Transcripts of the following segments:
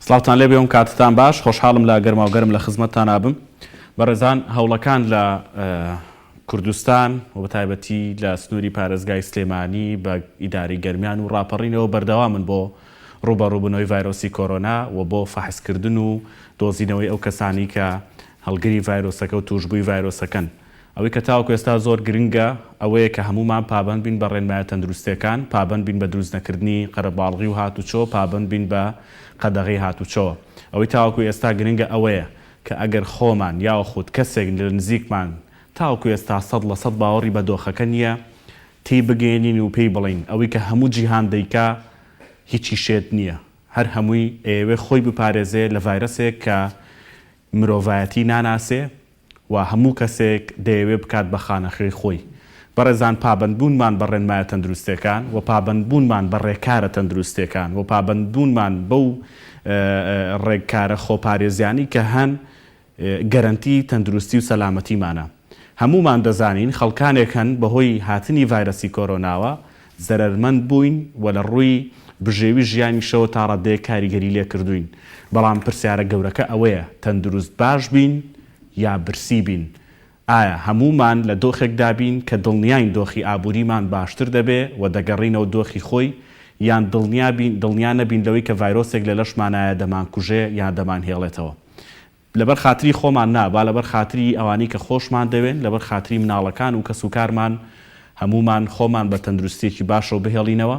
سڵاوتان لێبێ و کاتتان باش، خۆشحاڵم لە گەرماوگەرم لە خزمەتتانا بم. بەڕێزان هەوڵەکان لە کوردستان و بەتایبەتی لە سنووری پارێزگای سلێمانی بە ئیدارەی گەرمیان و ڕاپەڕینەوە بەردەوامن بۆ ڕووبەڕووبوونەوەی ڤایرۆسی کۆرۆنا و بۆ فەحسکردن و دۆزینەوەی ئەو کەسانەی کە هەڵگری ڤایرۆسەکە و تووشبووی ڤایرۆسەکەن. ئەوەی کە تاوەکو ئێستا زۆر گرنگە ئەوەیە کە هەموومان پابەند بین بە ڕێنمایە تەندروستییەکان، پابەند بین بە دروست نەکردنی قەرەباڵغی و هاتوچۆ، پابەند بین بە قەدەغەی هاتوچۆ. ئەوەی تاوەکو ئێستا گرنگە ئەوەیە کە ئەگەر خۆمان یاوەخود کەسێک لە نزیکمان تاوەکو ئێستا 100% باوەڕی بە دۆخەکە نییە، تێی بگەیەنین و پێی بڵێین ئەوەی کە هەموو جیهان دەیکا هیچی شێت نییە، هەر هەمووی ئەیەوێ خۆی بپارێزێ لە ڤایرەسێک کە مرۆڤایەتی ناناسێ و هەموو کەسێک دەیەوێ بکات بە خانەخوێی خۆی. بەڕێزان پابەندبوونمان بە ڕێنمایە تەندروستیەکان و پابەندبوونمان بە ڕێکارە تەندروستیەکان و پابەندبوونمان بەو ڕێکارە خۆپارێزیانەی کە هەن گەرەنتی تەندروستی و سەلامەتیمانە. هەموومان دەزانین خەڵکانێک هەن بەهۆی هاتنی ڤایرەسی کۆرۆناوە زەرەرمەند بووین و لە ڕووی بژێوی ژیانیشەوە تا ڕادەیەک کاریگەری لێکردووین، بەڵام پرسیارە گەورەکە ئەوەیە تەندروست باش بین یا برسی بین؟ ئایا هەموومان لە دۆخێکدا بین کە دڵنیاین دۆخی ئابووریمان باشتر دەبێ و دەگەڕینەوە دۆخی خۆی یان دڵنیا بین دڵنیا نەبین لەوەی کە ڤایرۆسێک لە لەشمانایە دەمانکوژێ یان دەمانهێڵێتەوە؟ لەبەر خاتری خۆمان نا، با لەبەر خاتری ئەوانەی کە خۆشمان دەوێن، لەبەر خاتری مناڵەکان و کەسوکارمان هەموومان خۆمان بە تەندروستییەکی باشەوە بهێڵینەوە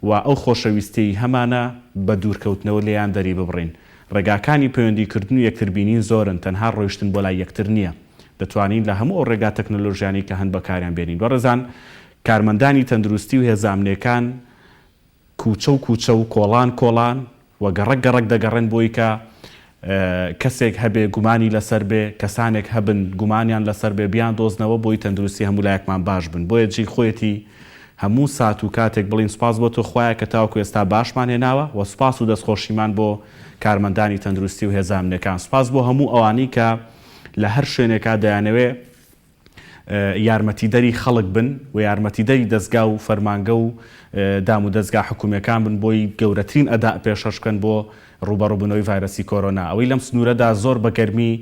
و ئەو خۆشەویستییەی هەمانە بە دوورکەوتنەوە لێیان دەریببڕین. ڕێگاکانی پەیوەندیکردن و یەکتربینین زۆرن، تەنها ڕۆیشتن بۆ لای یەکتر نییە. دەتوانین لە هەموو ئەو ڕێگا تەکنەلۆژیانەی کە هەن بەکاریان بێنین. بەڕێزان کارمەندانی تەندروستی و هێزە ئەمنییەکان کوچە و کوچە و کۆڵان کۆڵان و گەڕەک گەڕەک دەگەڕێن بۆی کە کەسێک هەبێ گومانی لەسەر بێ، کەسانێک هەبن گومانیان لەسەر بێ بیاندۆزنەوە بۆی تەندروستی هەموو لایەکمان باش بن. بۆیە جێی خۆیەتی هەموو سات و کاتێک بڵێین سوپاس بۆ تۆ خوایە کە تاوەکو ئێستا باشمان هێناوە و سوپاس و دەستخۆشیمان بۆ کارمەندانی تەندروستی و هێزە ئەمنیەکان. سوپاس بۆ هەموو ئەوانەی کە لە هەر شوێنێکا دەیانەوێ یارمەتیدەری خەڵک بن و یارمەتیدەری دەزگا و فەرمانگە و دام و دەزگا حکومیەکان بن بۆی گەورەترین ئەداء پێشەش بکەن بۆ ڕووبەڕووبوونەوەی ڤایرەسی کۆرۆنا. ئەوەی لەم سنوورەدا زۆر بە گەرمی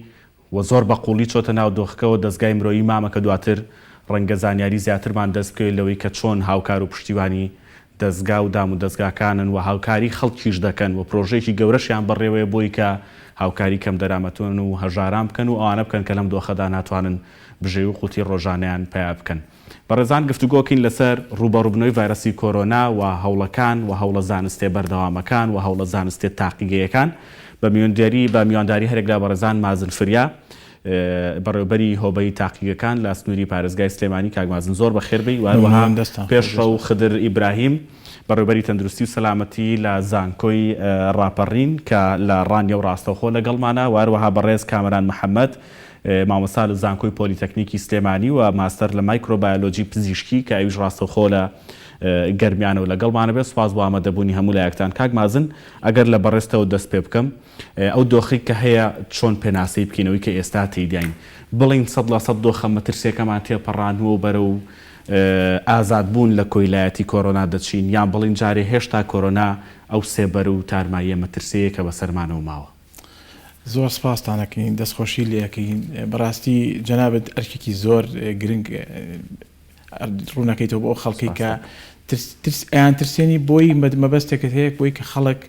و زۆر بە قووڵی چۆتە ناو دۆخەکەوە دەزگای مرۆیی مامە کە دواتر ڕەنگە زانیاری زیاترمان دەست بکەوێت لەوەی کە چۆن هاوکار و پشتیوانی دەزگا و دامودەزگاکانن و هاوکاری خەڵکیش دەکەن و پرۆژەیەکی گەورەشیان بەڕێوەیە بۆی کە هاوکاری کەمدەرامەتان و هەژاران بکەن و ئەوانە بکەن کە لەم دۆخەدا ناتوانن بژێوی و قوتی ڕۆژانەیان پەیا بکەن. بەڕێزان گفتوگۆکەین لەسەر ڕووبەڕووبنەوەی ڤایرەسی کۆرۆنا و هەوڵەکان و هەوڵە زانستیە بەردەوامەکان و هەوڵە زانستیە تاقیگەیەکان بە میونداری بە میوانداری هەرێک لە بەڕێزان مازن فریا بەڕێوبەری هۆبەی تاقیگەکان لە سنووری پارێزگای سلێمانی کاک مازن زۆر بەخێر بێی و هەروەها مەمنون دەستتان خۆش پێشڕەو دەستتان. خدر ئیبراهیم بەڕێوبەری تەندروستی و سەلامەتی لە زانکۆی ڕاپەڕین کە لە ڕانیە و ڕاستەوخۆ لەگەڵمانە و هەروەها بەڕێز کامەران محەمەد مامۆستا لە زانکۆی پۆلیتەکنیکی سلێمانی و ماستەر لە مایکرۆبایۆلۆجی پزیشکی کە ئەویش ڕاستەوخۆ لە گەرمیانەوە لەگەڵمانە بێت سوپاس بۆ ئامادەبوونی هەموو لایەکتان کاک مازن ئەگەر لە بەڕێزتەوە دەست پێ بکەم ئەو دۆخەی کە هەیە چۆن پێناسەی بکەین ئەوەی کە ئێستا تێیداین بڵێین 100% دۆخە مەترسیەکەمان تێپەڕانووە و بەرەو ئازادبوون لە کۆیلایەتی کۆرۆنا دەچین یان بڵێین جارێ هێشتا کۆرۆنا ئەو سێبەر و تارماییە مەترسیەیە کە بەسەرمانەوە ماوە؟ زۆر سپاستان ئەکەین دەستخۆشی لێ ئەکەین بەڕاستی جەنابت ئەرکێکی زۆر گرنگ ڕوونەکەیتەوە بۆ ئەو خەڵکەی کە ترس ئەیان ترسێنی بۆی مەبەستێکت هەیە بۆی کە خەڵک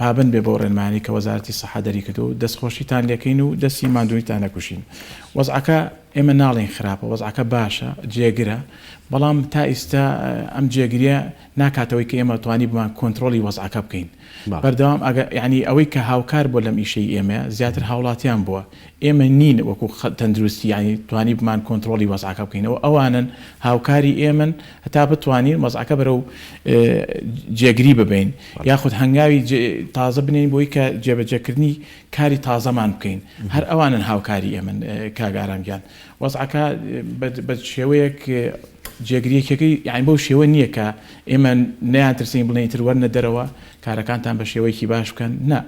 پابند بێ بۆ ڕێنمانی کە وەزارەتی سەحە دەری کردو دەستخۆشیتان لێکەین و دەستی ماندوونیتان نەکوشین وەزعەکە ئێمە ناڵێین خراپە وەزعەکە باشە جێگرە بەڵام تا ئیستا ئەم جێگریە ناکاتەوەی کە ئێمە توانی بمان کۆنترۆڵی وەزعەکە بکەین بەردەوام ئەگە یعنی ئەوەی کە هاوکار بووە لەم ئیشەی ئێمە زیاتر هاوڵاتیان بووە ئێمە نین وەکو تەندروستی یعنی توانی بمان کۆنترۆڵی وەزعەکە بکەینەوە ئەوانن هاوکاری ئێمن هەتا بتوانین وەزعەکە بەرەو جێگری ببەین یاخود هەنگاوی تازە بنێین بۆی کە جێبەجێکردنی کاری تازەمان بکەین هەر ئەوانن هاوکاری ئێمن کاک ئارام گیان وەزعەکە بە شێوەیەک جێگریەکەی یانی بەو شێوە نییە کە ئێمە نەیان ترسین بڵێن ئیتر وەرنە دەرەوە کارەکانتان بە شێوەیەکی باش بکەن نا.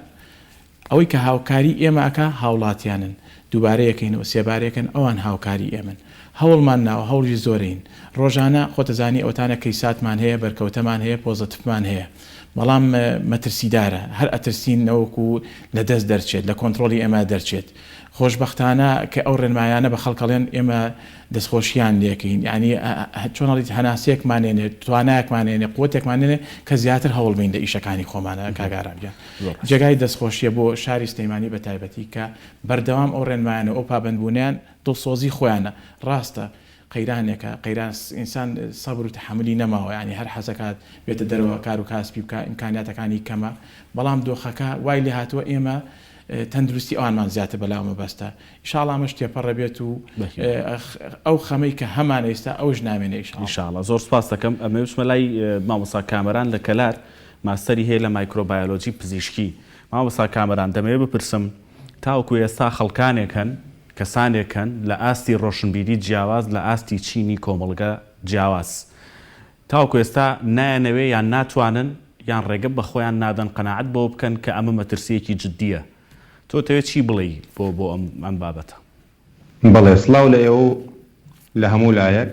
ئەوەی کە هاوکاری ئێمە ئەکا هاوڵاتیانن، دووبارەیەکەینەوە سێبارەیەکەن ئەوان هاوکاری ئێمەن. هەوڵمان ناوە هەوڵی زۆرەین. ڕۆژانە خۆتەزانی ئەوەتانە کەیساتمان هەیە بەرکەوتەمان هەیە پۆزەتفمان هەیە. بەڵام مەترسیدارە هەر ئەترسین نەوەکو لە دەست دەرچێت لە کۆنتڕۆڵی ئێمە دەرچێت. خۆشبەختانە کە ئەو ڕێنمایانە بە خەڵک ئەڵێن ئێمە دەستخۆشیان لێکەین یانی چۆن ئەڵیت هەناسەیەکمان نێنێ توانایەکمان نێنێ قوتێکمان نێنێ کە زیاتر هەوڵ بین لە ئیشەکانی خۆمانە کاک ئارام گیان جێگای دەستخۆشیە بۆ شاری سلێمانی بە تایبەتی کە بەردەوام ئەو ڕێنمایانە و ئەو پابەندبوونەیان دڵسۆزی خۆیانە ڕاستە قەیرانێکە قەیران ئینسان سەبر و تەحەمولی نەماوە یانی هەر حەزەکات بێتە دەرەوە کار و کاسپی بکا ئیمکانیاتەکانی کەمە بەڵام دۆخەکە وای لێهاتووە ئێمە تەندروستی ئەوانمان زیاتر بەلاوە مەبەستە ئیشاڵا ئەمەش تێپەڕ ئەبێت و ئەو خەمەی کە هەمانە ئیستا ئەوش نامێنێ ئیشاڵا. ئیشاڵا زۆر سوپاست دەکەم ئەمەوێ بچمە لای مامۆستا کامەران لە کەلار ماستەری هەیە لە مایکرۆبایۆلۆجی پزیشکی مامۆستا کامەران دەمەوێ بپرسم تاوەکو ئێستا خەڵکانێک هەن کەسانێک هەن لە ئاستی ڕۆشنبیری جیاواز لە ئاستی چینی کۆمەڵگە جیاواز تاوەکو ئێستا نایانەوێ یان ناتوانن یان ڕێگە بە خۆیان نادەن قەناعەت بەوە بکەن کە ئەمە مەترسییەکی جددییە. تۆ دەتەوێت چی بڵێی بۆ بۆ ئەم ئەم بابەتە؟ بەڵێ سڵاو لە ئێوە و لە هەموو لایەک.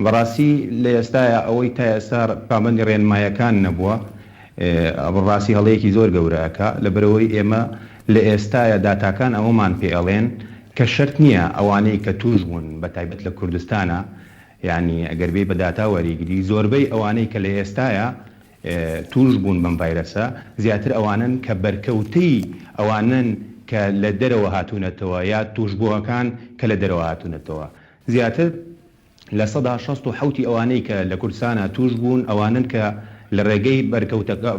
بەڕاستی لە ئێستایا ئەوەی تا ئێستا پابەندی ڕێنمایەکان نەبووە بەڕاستی هەڵەیەکی زۆر گەورە ئەکا لەبەرئەوەی ئێمە لە ئێستایا داتاکان ئەوەمان پێ ئەڵێن کە شەرت نییە ئەوانەی کە تووش بوون بەتایبەت لە کوردستانا یانی ئەگەر بێی بە داتا وەریگری زۆربەی ئەوانەی کە لە ئێستایا تووش بوون بەم ڤایرەسە زیاتر ئەوانەن کە بەرکەوتەی ئەوانەن کە لە دەرەوە هاتوونەتەوە یا تووشبووەکان کە لە دەرەوە هاتوونەتەوە زیاتر 67% ی ئەوانەی کە لە کوردستانا تووش بوون ئەوانەن کە لە ڕێگەی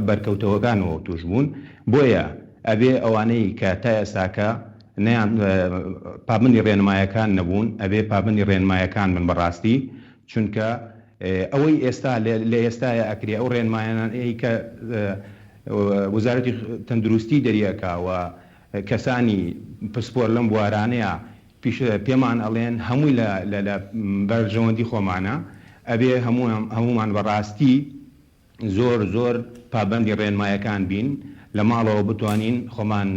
بەرکەوتەوەکانەوە تووش بوون بۆیە ئەبێ ئەوانەی کە تا ئێستاکە نەیان پابەندی ڕێنمایەکان نەبوون ئەبێ پابەندی ڕێنمایەکان بن بەڕاستی چونکە ئەوەی ئێستا لە ئێستایا ئەکرێ ئەو ڕێنمایانەی کە وەزارەتی تەندروستی دەریئەکا و کەسانی پسپۆر لەم بوارانەیا پێمان ئەڵێن هەمووی لە بەرژەوەندی خۆمانە ئەبێ هەموومان بەڕاستی زۆر زۆر پابەندی ڕێنمایەکان بین لە ماڵەوە بتوانین خۆمان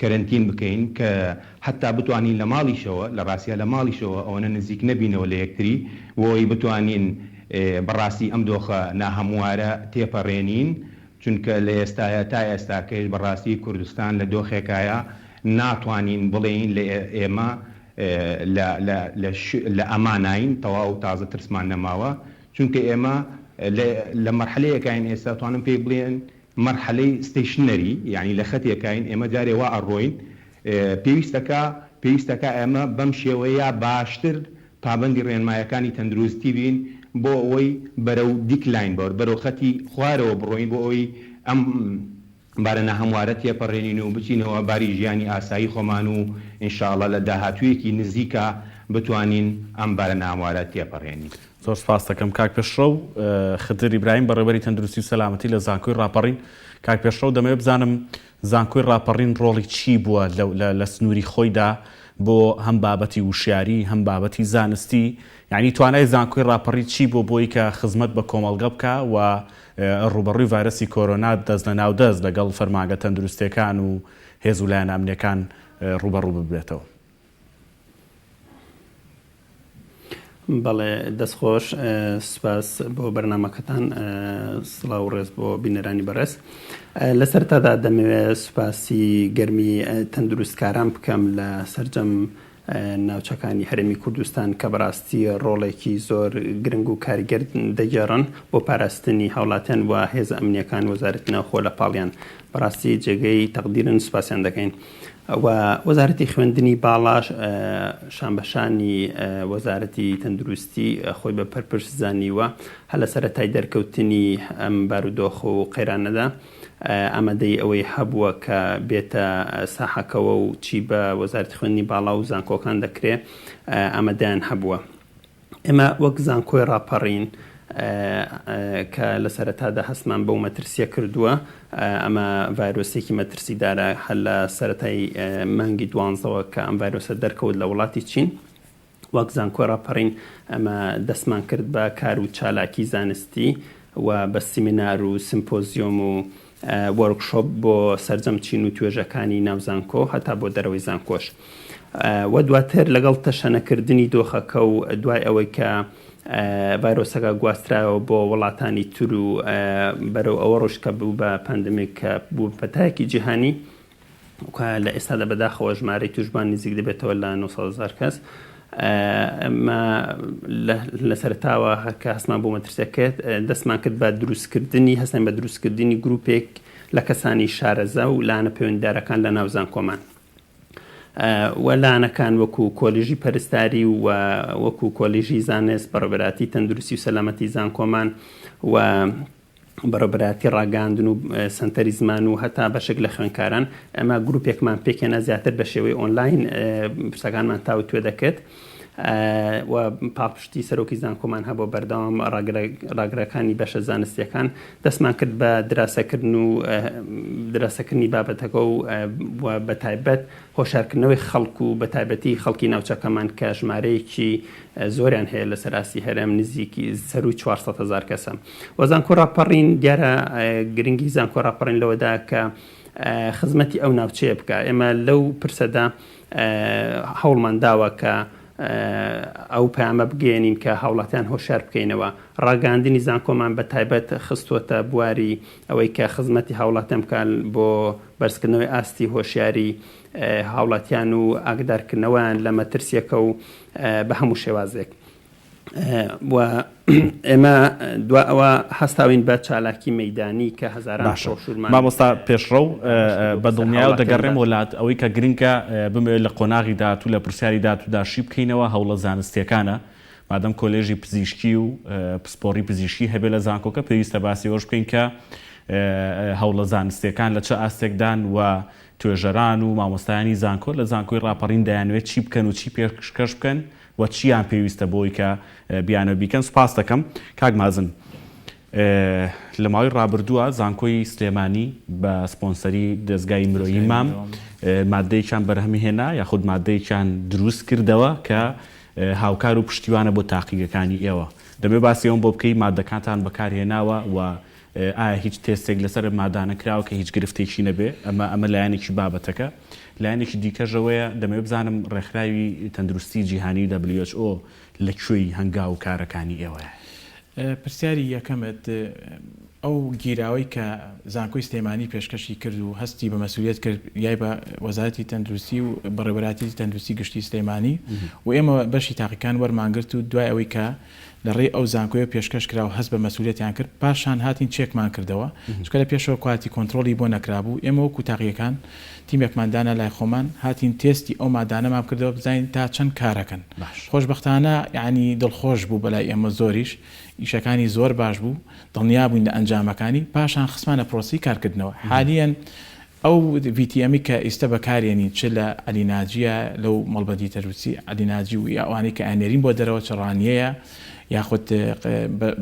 کەرەنتین بکەین کە حەتا بتوانین لە ماڵیشەوە لە ڕاستیا لە ماڵیشەوە ئەوەنە نزیک نەبینەوە لە یەکتری بۆی بتوانین بەڕاستی ئەم دۆخە ناهەموارە تێپەڕێنین چونکە لە ئێستایا تا ئێستاکەیش بەڕاستی کوردستان لە دۆخێکایە ناتوانین بڵێین لە ئێمە لە لە لە لە ئەماناین تەواو تازە ترسمان نەماوە چونکە ئێمە لە لە مەرحەلەیەکاین ئێستا توانم پێی بڵێن مەرحەلەی stationary یانی لە خەتێکاین ئێمە جارێ وا ئەڕۆین پێویستەکا پێویستەکا ئێمە بەم شێوەیە باشتر پابەندی ڕێنمایەکانی تەندروستی بین بۆ ئەوەی بەرەو decline بەرەو خەتی خوارەوە بڕۆین بۆ ئەوەی ئەم بارە ناهەموارە تێپەڕێنین و بچینەوە باری ژیانی ئاسایی خۆمان و ان شاء اللە لە داهاتوویەکی نزیکا بتوانین ئەم بارە ناهەموارە تێپەڕێنین. زۆر سوپاست دەکەم کاک پێشڕەو خدر ئیبراهیم بەڕێوبەری تەندروستی و سەلامەتی لە زانکۆی ڕاپەڕین. کاک پێشڕەو دەمەوێت بزانم زانکۆی ڕاپەڕین ڕۆڵی چی بووە لە سنووری خۆیدا بۆ هەم بابەتی وشیاری هەم بابەتی زانستی یانی توانای زانکۆی ڕاپەڕی چی بووە بۆی کە خزمەت بە کۆمەڵگە بکا و ڕووبەڕووی ڤایرەسی کۆرۆنا دەست لە ناو دەست لەگەڵ فەرمانگە تەندروستیەکان و هێز و لایەنە ئەمنیەکان ڕووبەڕوو ببێتەوە؟ بەڵێ دەست خۆش سوپاس بۆ بەرنامەکەتان سڵاو و ڕێز بۆ بینەرانی بەڕێز لە سەرتادا دەمەوێت سوپاسی گەرمی تەندروستکاران بکەم لە سەرجەم ناوچەکانی هەرێمی کوردستان کە بەڕاستی ڕۆڵێکی زۆر گرنگ و کاریگەر دەگێڕن بۆ پاراستنی هاوڵاتیان و هێزە ئەمنیەکان وەزارەتی ناوخۆ لە پاڵیان بەڕاستی جێگەی تەقدیرن سوپاسیان دەکەین و وەزارەتی خوێندنی باڵاش شانبەشانی وەزارەتی تەندروستی خۆی بە پەرپرس زانیوە هەر لە سەرەتای دەرکەوتنی ئەم بارودۆخ و قەیرانەدا ئامادەیی ئەوەی هەبووە کە بێتە ساحەکەوە و چی بە وەزارەتی خوێندنی باڵا و زانکۆکان دەکرێ ئامادەیان هەبووە. ئێمە وەک زانکۆی ڕاپەڕین کە لە سەرەتادا هەستمان بەو مەترسیە کردووە، ئەمە ڤایرۆسێکی مەترسیدارە هەر لە سەرەتای مانگی دوانزەوە کە ئەم ڤایرۆسە دەرکەوت لە وڵاتی چین، وەک زانکۆی ڕاپەڕین ئەمە دەستمان کرد بە کار و چالاکی زانستی و بە سیمینار و سیمپۆزیۆم و. وۆرکشۆپ بۆ سەرجەم چین و توێژەکانی ناو زانکۆ هەتا بۆ دەرەوەی زانکۆش و دواتر لەگەڵ تەشەنەکردنی دۆخەکە و دوای ئەوەی کە ڤایرۆسەکە گواسترایەوە بۆ وڵاتانی تر و بەرەو ئەوە ڕۆشت کە بوو بە pandemic کە بوو پەتایەکی جیهانی کە لە ئێستادا بەداخەوە ژمارەی توشبوان نزیک دەبێتەوە لە 900 هەزار کەس. ئەمە لە سەرتاوە کە هەستمان بۆ مەترسیە کرد دەستمان کرد بە دروستکردنی هەستان بە دروستکردنی گروپێک لە کەسانی شارەزا و لایەنە پەیوەندیدارەکان لە ناو زانکۆمان و لایەنەکان وەکو کۆلیژی پەرستاری و وەکو کۆلیژی زانست بەڕێوەبەرایەتی تەندروستی و سەلامەتی زانکۆمان و بەڕێوەبەرایەتی ڕاگەیاندن و سەنتەری زمان و هەتا بەشێک لە خوێندکاران ئەمە گروپێکمان پێکهێنا زیاتر بە شێوەی ئۆنلاین پرسەکانمان تاوتوێ دەکرد و پاڵپشتی سەرۆکی زانکۆمان هەبوو بەردەوام ڕاگرەکانی بەشە زانستیەکان دەستمان کرد بە دراسەکردن و دراسەکردنی بابەتەکە و بە تایبەت هۆشارکردنەوەی خەڵک و بە تایبەتی خەڵکی ناوچەکەمان کە ژمارەیەکی زۆریان هەیە لەسەر ئاستی هەرێم نزیکی سەرووی 400 هەزار کەسە و زانکۆ ڕاپەڕین دیارە گرنگی زانکۆ ڕاپەڕین لەوەدا کە خزمەتی ئەو ناوچەیە بکە ئێمە لەو پرسەدا هەوڵمان داوە کە ئەو پەیامە بگەیەنین کە هاوڵاتیان هۆشیار بکەینەوە ڕاگەاندنی زانکۆمان بە تایبەت خستووەتە بواری ئەوەی کە خزمەتی هاوڵاتیان بکات بۆ بەرزکردنەوەی ئاستی هۆشیاری هاوڵاتیان و ئاگدارکردنەوەیان لە مەترسیەکە و بە هەموو شێوازێک و ئێمە دوا ئەوە هەستاوین بە چالاکی مەدانی کە هەزاران باشە مامۆستا پێشڕەو بە دڵنیایەوە دەگەڕێمەوە لات ئەوەی کە گرنگە بمەوێت لە قۆناغی داهاتوو لە پرسیاری داهاتوودا شی بکەینەوە هەوڵە زانستیەکانە مادەم کۆلێژی پزیشکی و پسپۆڕی پزیشکی هەبێ لە زانکۆکە پێویستە باسی ئەوەش بکەین کە هەوڵە زانستیەکان لە چ ئاستێکدان و توێژەران و مامۆستایانی زانکۆ لە زانکۆی ڕاپەڕین دەیانەوێت چی بکەن و چی پێشکەش بکەن و چیان پێویستە بۆی کە بیانەوێت بیکەن سوپاست دەکەم کاک مازن لە ماوەی ڕابردووە زانکۆی سلێمانی بە سپۆنسەری دەزگای مرۆیی مام مادەیەکیان بەرهەمهێنا یاخود مادەیەکیان دروست کردەوە کە هاوکار و پشتیوانە بۆ تاقیگەکانی ئێوە دەمەوێت باسی ئەوەم بۆ بکەی مادەکانتان بەکارهێناوە و ئایا هیچ تێستێک لەسەر ئەم مادانە کراوە کە هیچ گرفتێکی نەبێ؟ ئەمە ئەمە لایەنێکی بابەتەکە. لایەنێکی دیکەش ئەوەیە دەمەوێت بزانم ڕێکخراوی تەندروستی جیهانی WHO لە کوێی هەنگاو و کارەکانی ئێوەیە؟ پرسیاری یەکەمت، ئەو گیراوەی کە زانکۆی سلێمانی پێشکەشی کرد و هەستی بە مەسئولیەت کرد یای بە وەزارەتی تەندروستی و بەڕێوەبەرایەتی تەندروستی گشتی سلێمانی و ئێمە بەشی تاقیکان وەرمان گرت و دوای ئەوەی کە لە ڕێی ئەو زانکۆیە پێشکەش کرا و هەست بە مەسئولیەتیان کرد، پاشان هاتین چێکمان کردەوە، چونکە لە پێشەوە quality control ی بۆ نەکرابوو، ئێمە وەکو تاقیگەکان تیمێکمان دانا لای خۆمان، هاتین تێستی ئەو مادانەمان کردەوە بزانین تا چەند کارەکەن، خۆشبەختانە یەعنی دڵخۆش بوو بەلای ئێمە زۆریش ئیشەکانی زۆر باش بوو، دڵنیا بووین لە ئەنجامەکانی، پاشان خستمانە پرۆسەی کارکردنەوە، حالیەن ئەو VTM ی کە ئیستە بەکارێنین چ لە عەلی ناجیە لەو مەڵبەندی تەروسی عەلی ناجی و یا ئەوانەی کە ئەنێرین بۆ دەرەوە چ ڕانیەیە یاخود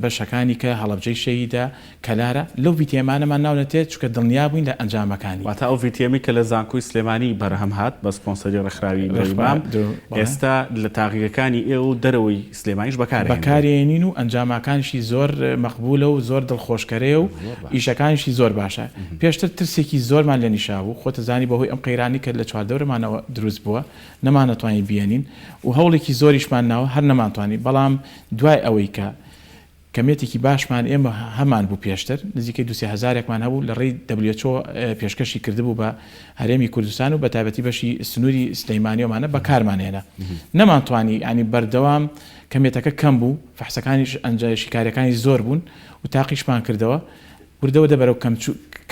بەشەکانی کە هەڵەبجەی شەهیدە کەلارە لەو VTM انەمان ناونەتێ چونکە دڵنیا بووین لە ئەنجامەکانی. واتە ئەو VTM ی کە لە زانکۆی سلێمانی بەرهەم هات بە سپۆنسەری ڕێکخراوی مرۆیی مام ئێستا لە تاقیگەکانی ئێوە و دەرەوەی سلێمانیش بەکارئەهێنرێت. بەکارێنین و ئەنجاماکانیشی زۆر مەقبولە و زۆر دڵخۆشکەرەیە و ئیشەکانیشی زۆر باشە. پێشتر ترسێکی زۆرمان لێ نیشابوو، خۆتەزانی بەهۆی ئەم قەیرانەی کە لە چواردەورمانەوە دروست بووە نەمانەتوانی بیێنین و هەوڵێکی زۆریشمان ناوە هەر نەمانتوانی، بەڵام دوای ئەوەی کە کەمیەتێکی باشمان ئێمە هەمان بوو پێشتر نزیکەی دوو سێ هەزارێکمان هەبوو لە ڕێی WHO پێشکەشی کردبوو بە هەرێمی کوردستان و بە تایبەتی بەشی سنووری سلەیمانی ئەمانە بەکارمان هێنا نەمانتوانی ینی بەردەوام کەمیەتەکە کەم بوو فەحسەکانیش ئەنجا شیکاریەکانی زۆر بوون و تاقیشمان کردەوە وردە وردە بەرەو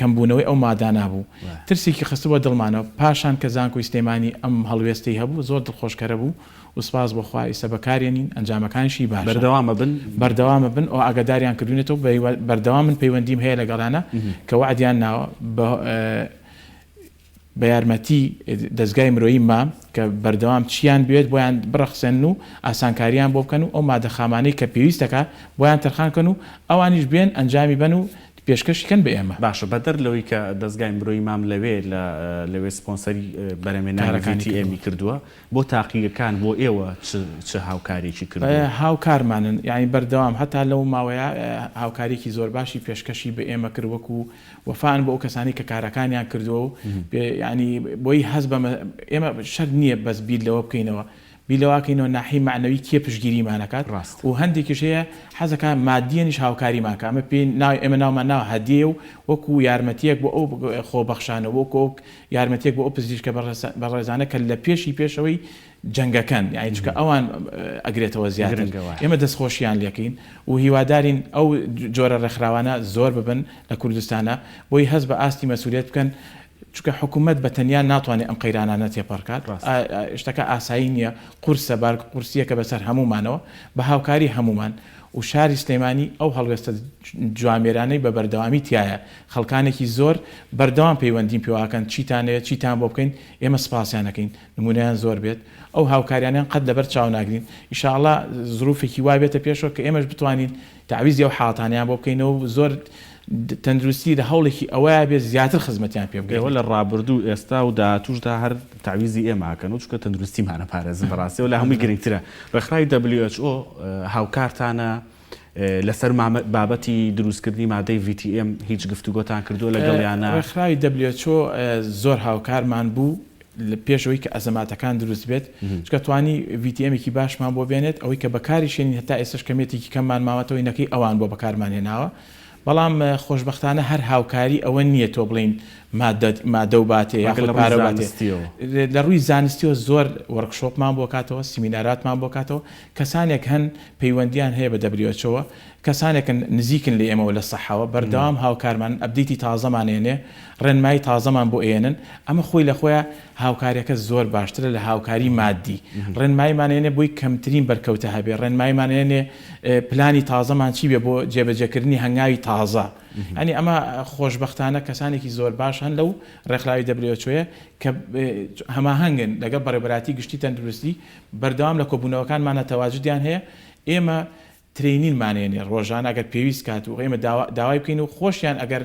کەمبوونەوەی ئەو مادانە بوو ترسێکی خستبووە دڵمانەوە پاشان کە زانکۆی سلێمانی ئەم هەڵوێستەی هەبوو زۆر دڵخۆشکەرە بوو و سپاس بۆ خوا ئیستا بەکارێنین ئەنجامەکانیشی باشە. بەردەوام ئەبن؟ بەردەوام ئەبن و ئاگاداریان کردوینەتەوە بەردەوام من پەیوەندیم هەیە لەگەڵیانا کە وەعدیان ناوە بە بە یارمەتی دەزگای مرۆیی مام کە بەردەوام چیان بوێت بۆیان بڕەخسێنن و ئاسانکاریان بۆ بکەن و ئەو مادە خامانەی کە پێویست دەکات بۆیان تەرخان کەن و ئەوانیش بێن ئەنجامی بەن و. پێشکەشی کەن بە ئێمە. باشە بەدەر لەوەی کە دەزگای مرۆیی مام لەوێ لە لەوێ سپۆنسەری بەرهەمهێنانی کارەکانی VTM کردووە. ی کردووە بۆ تاقیگەکان بۆ ئێوە چ چ هاوکاریەکی کردووە؟ هاوکارمانن یانی بەردەوام هەتا لەو ماوەیە هاوکاریەکی زۆر باشی پێشکەشی بە ئێمە کرد وەکو وەفان بۆ ئەو کەسانەی کە کارەکانیان کردووە و یانی بۆی هەست بە ئێمە شەرت نییە بەس بیر لەوە بکەینەوە بیر لەوە کەینەوە ناحیەی مەعنەوی کێ پشتگیریمان ئەکات ڕاستە. و هەندێکیش هەیە حەزەکا مادیەنیش هاوکاریمان کا ئەمە پێی ناو ئێمە ناومان ناوە هەدیە و وەکو یارمەتیەک بۆ ئەو خۆبەخشانە وەکو ئەو یارمەتیەک بۆ ئەو پزیشکە بەڕێزانە کە لە پێشی پێشەوەی جەنگەکەن یانی چونکە ئەوان ئەگرێتەوە زیاتر گرنگە وایە. ئێمە دەستخۆشیان لێکەین و هیوادارین ئەو جۆرە ڕێکخراوانە زۆر ببن لە کوردستانا بۆی هەست بە ئاستی مەسولیەت بکەن چونکە حکومەت بە تەنیا ناتوانێت ئەم قەیرانانە تێپەڕکات، شتەکە ئاسایی نییە، قورسە، بار قورسییەکە بەسەر هەموومانەوە، بە هاوکاری هەموومان و شاری سلێمانی ئەو هەڵوێستە جوامێرانەی بە بەردەوامی تیایە، خەڵکانێکی زۆر بەردەوام پەیوەندیم پێوەکەن چیتان ئەوێت چیتان بۆ بکەین، ئێمە سپاسیان ئەکەین، نمونەیان زۆر بێت، ئەو هاوکاریانەیان قەت لەبەر چاو ناگرین، ئیشاڵڵا زروفێکی وا بێتە پێشەوە کە ئێمەش بتوانین تەعویزی ئەو حاڵەتانەیان بۆ بکەینەوە و زۆر تەندروستی لە هەوڵێکی ئەوەیا بێت زیاتر خزمەتیان پێ ئێوە بگەین. لە ڕابردوو و ئێستا و داهاتووشدا هەر تەعویزی ئێمە ئەکەن و چونکە تەندروستیمان ئەپارێزن بەڕاستی ئەوە لە هەمووی گرنگترە. ڕێکخراوی WHO هاوکارتانە لەسەر بابەتی دروستکردنی مادەی VTM هیچ گفتوگۆتان کردووە لەگەڵیانا؟ ڕێکخراوی WHO زۆر هاوکارمان بوو لە پێش ئەوەی کە ئەزەماتەکان دروست بێت چونکە توانی VTM ێکی باشمان بۆ بێنێت ئەوەی کە بەکاریش هێنین هەتا ئێستاش کەمیەتێکی کەممان ماوەتەوەی نەکەی ئەوان بۆ بەکارمان هێناوە بەڵام خۆشبەختانە هەر هاوکاری ئەوە نییە تۆ بڵێین مادە مادە و باتێ مەگەر یاخود لە ڕووی پارە و باتێ زانستیەوە. لە ڕووی زانستیەوە زۆر وۆرکشۆپمان بۆ کاتەوە سیمیناراتمان بۆ کاتەوە کەسانێک هەن پەیوەندیان هەیە بە WHO وە کەسانێکن نزیکن لە ئێمەوە لە سەحەوە بەردەوام هاوکارمانن update ی تازەمان ئێنێ ڕێنمایی تازەمان بۆ ئێنن ئەمە خۆی لە خۆیا هاوکاریەکە زۆر باشترە لە هاوکاری مادی ڕێنماییمان ئێنێ بۆی کەمترین بەرکەوتە هەبێ ڕێنماییمان ئێنێ پلانی تازەمان چی بێ بۆ جێبەجێکردنی هەنگاوی تازە یانی ئەمە خۆشبەختانە کەسانێکی زۆر باش هەن لەو ڕێکخراوی WHO یە کە هەماهەنگن لەگەڵ بەڕێوبەرایەتی گشتی تەندروستی بەردەوام لە کۆبوونەوەکانمانە تەواجدیان هەیە ئێمە training مان هێنێ ڕۆژانە ئەگەر پێویست کات و ئێمە داوا داوای بکەین و خۆشیان ئەگەر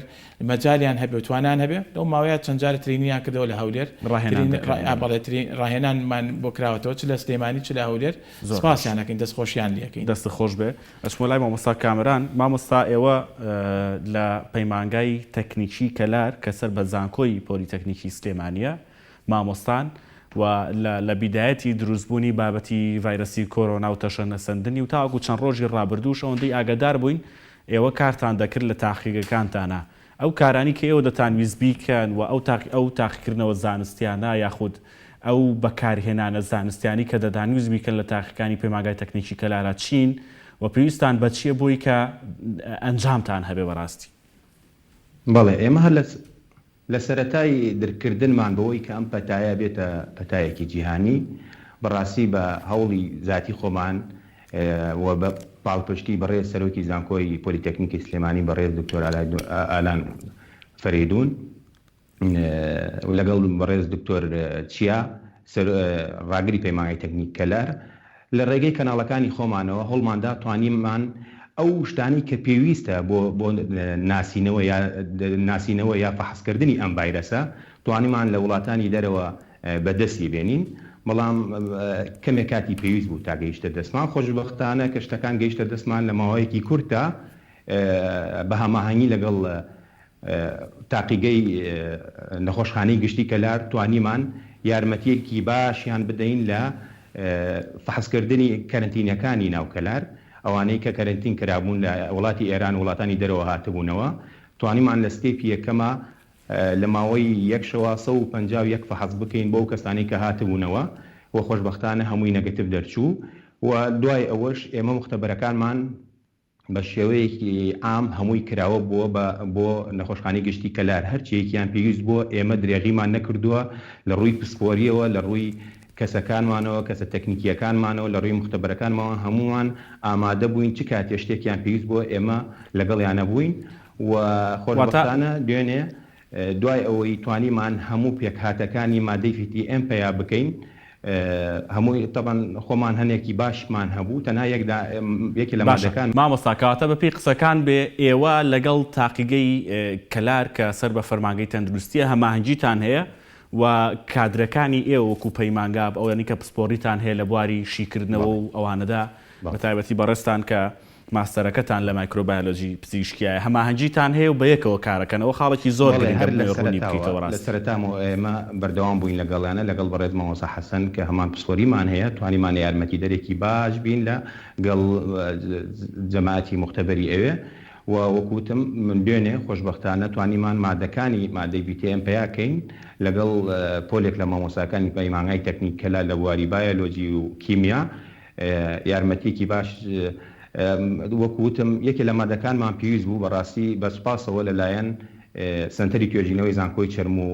مەجالیان هەبێ و توانایان هەبێ لەو ماوەیە چەند جارێ training یان کردەوە لە هەولێر ڕاهێنان ترین دەکەن ڕا بەڵێ. بەڵێ ترین ڕاهێنانمان بۆ کراوەتەوە چ لە سلێمانی چ لە هەولێر زۆر باش. سپاسیان ئەکەین دەست خۆشیان لێ ئەکەین. دەستت خۆش بێ. ئەچمە لای مامۆستا کامەران. مامۆستا ئێوە لە پەیمانگای تەکنیکی کەلار کە سەر بە زانکۆی پۆلیتەکنیکی سلێمانییە مامۆستان و لە لە بیدایەتی دروستبوونی بابەتی ڤایرەسی کۆرۆنا و تەشەنەسەندنی و تاوەکو چەند ڕۆژی ڕابردووش ئەوەندەی ئاگادار بووین ئێوە کارتان دەکرد لە تاقیگەکانتانا ئەو کارانی کە ئێوە دەتانویست بیکەن و ئەو تاقی ئەو تاقیکردنەوە زانستیانە یاخود ئەو بەکارهێنانە زانستیانەی کە دەتانویست بیکەن لە تاقیکانی پەیمانگای تەکنیکی کەلارا چین و پێویستان بە چیە بۆی کە ئەنجامتان هەبێ بەڕاستی؟ بەڵێ ئێمە هەر لە لە سەرەتای درککردنمان بەوەی کە ئەم پەتایە بێتە پەتایەکی جیهانی، بەڕاستی بە هەوڵی زاتی خۆمان و بە پاڵپشتی بەڕێز سەرۆکی زانکۆی پۆلیتەکنیکی سلێمانی بەڕێز دکتۆر ئالان فەرەیدوون و لەگەڵ بەڕێز دکتۆر چیا ڕاگری پەیمانگای تەکنیک کەلار لە ڕێگەی کەناڵەکانی خۆمانەوە هەوڵماندا توانیمان ئەو شتانەی کە پێویستە بۆ بۆ ناسینەوە یا ناسینەوە یا فەحسکردنی ئەم ڤایرەسە توانیمان لە وڵاتانی دەرەوە بە دەستی بێنین بەڵام کەمێک کاتی پێویست بوو تا گەیشتە دەستمان خۆشبەختانە کە شتەکان گەیشتە دەستمان لە ماوەیەکی کورتدا بە هەماهەنگی لەگەڵ تاقیگەی نەخۆشخانەی گشتی کەلار توانیمان یارمەتیەکی باشیان بدەین لە فەحسکردنی کەرەنتینەکانی ناو کەلار، ئەوانەی کە کەرەنتین کرابوون لە وڵاتی ئێران و وڵاتانی دەرەوە هاتبوونەوە، توانیمان لە step ی یەکەما لە ماوەی یەک شەوا 151 فەحس بکەین بۆ ئەو کەسانەی کە هاتبوونەوە و خۆشبەختانە هەمووی negative دەرچوو و دوای ئەوەش ئێمە موختەبەرەکانمان بە شێوەیەکی عام هەمووی کراوە بووە بە بۆ نەخۆشخانەی گشتی کەلار هەرچیەکیان پێویست بووە ئێمە درێغیمان نەکردووە لە ڕووی پسپۆریەوە لە ڕووی کەسەکانمانەوە کەسە تەکنیکیەکانمانەوە لە ڕووی موختەبەرەکانمەوە هەموومان ئامادە بووین چ کاتێ شتێکیان پێویست بووە ئێمە لەگەڵیانە بووین و واتە. خۆشبەختانە دوێنێ دوای ئەوەی توانیمان هەموو پێکهاتەکانی مادەی VTM پەیا بکەین. هەمووی تەبعەن خۆمان هەنێکی باشمان هەبوو تەنها یەک دا یەکێ لە باشە مادەکان. مامۆستا کەواتە بەپێی قسەکان بێ ئێوە لەگەڵ تاقیگەی کەلار کە سەر بە فەرمانگەی تەندروستیە هەماهەنگیتان هەیە و کادرەکانی ئێوە وەکو پەیمانگا ئەوانەی کە پسپۆڕیتان هەیە لە بواری شیکردنەوە بەڵێ و ئەوانەدا بەڵێ. بەتایبەتی بەڕێزتان کە ماستەرەکەتان لە مایکرۆبایۆلۆجی پزیشکیایە هەماهەنگیتان هەیە و بەیەکەوە کارەکەن ئەوە خاڵێکی زۆر بەڵێ گرنگە هەر لە بمەوێ ڕوونی سەرەتاوە بکەیتەوە لە ڕاستی. سەرەتامەوە ئێمە بەردەوام بووین لەگەڵیانە لەگەڵ بەڕێز مامۆستا حەسەن کە هەمان پسپۆریمان هەیە توانیمان یارمەتیدەرێکی باش بین لە گەڵ جەماعەتی موختەبەری ئەوێ و وەکو وتم من دوێنێ خۆشبەختانە توانیمان مادەکانی مادەی VTM پەیا کەین لەگەڵ پۆلێک لە مامۆستاکانی پەیمانگای تەکنیک کەلا لە بواری بایۆلۆجی و کیمیا یارمەتیەکی باش وەکو وتم یەکێ لە مادەکانمان پێویست بوو بەڕاستی بە سوپاسەوە لەلایەن سەنتەری توێژینەوەی زانکۆی چەرموو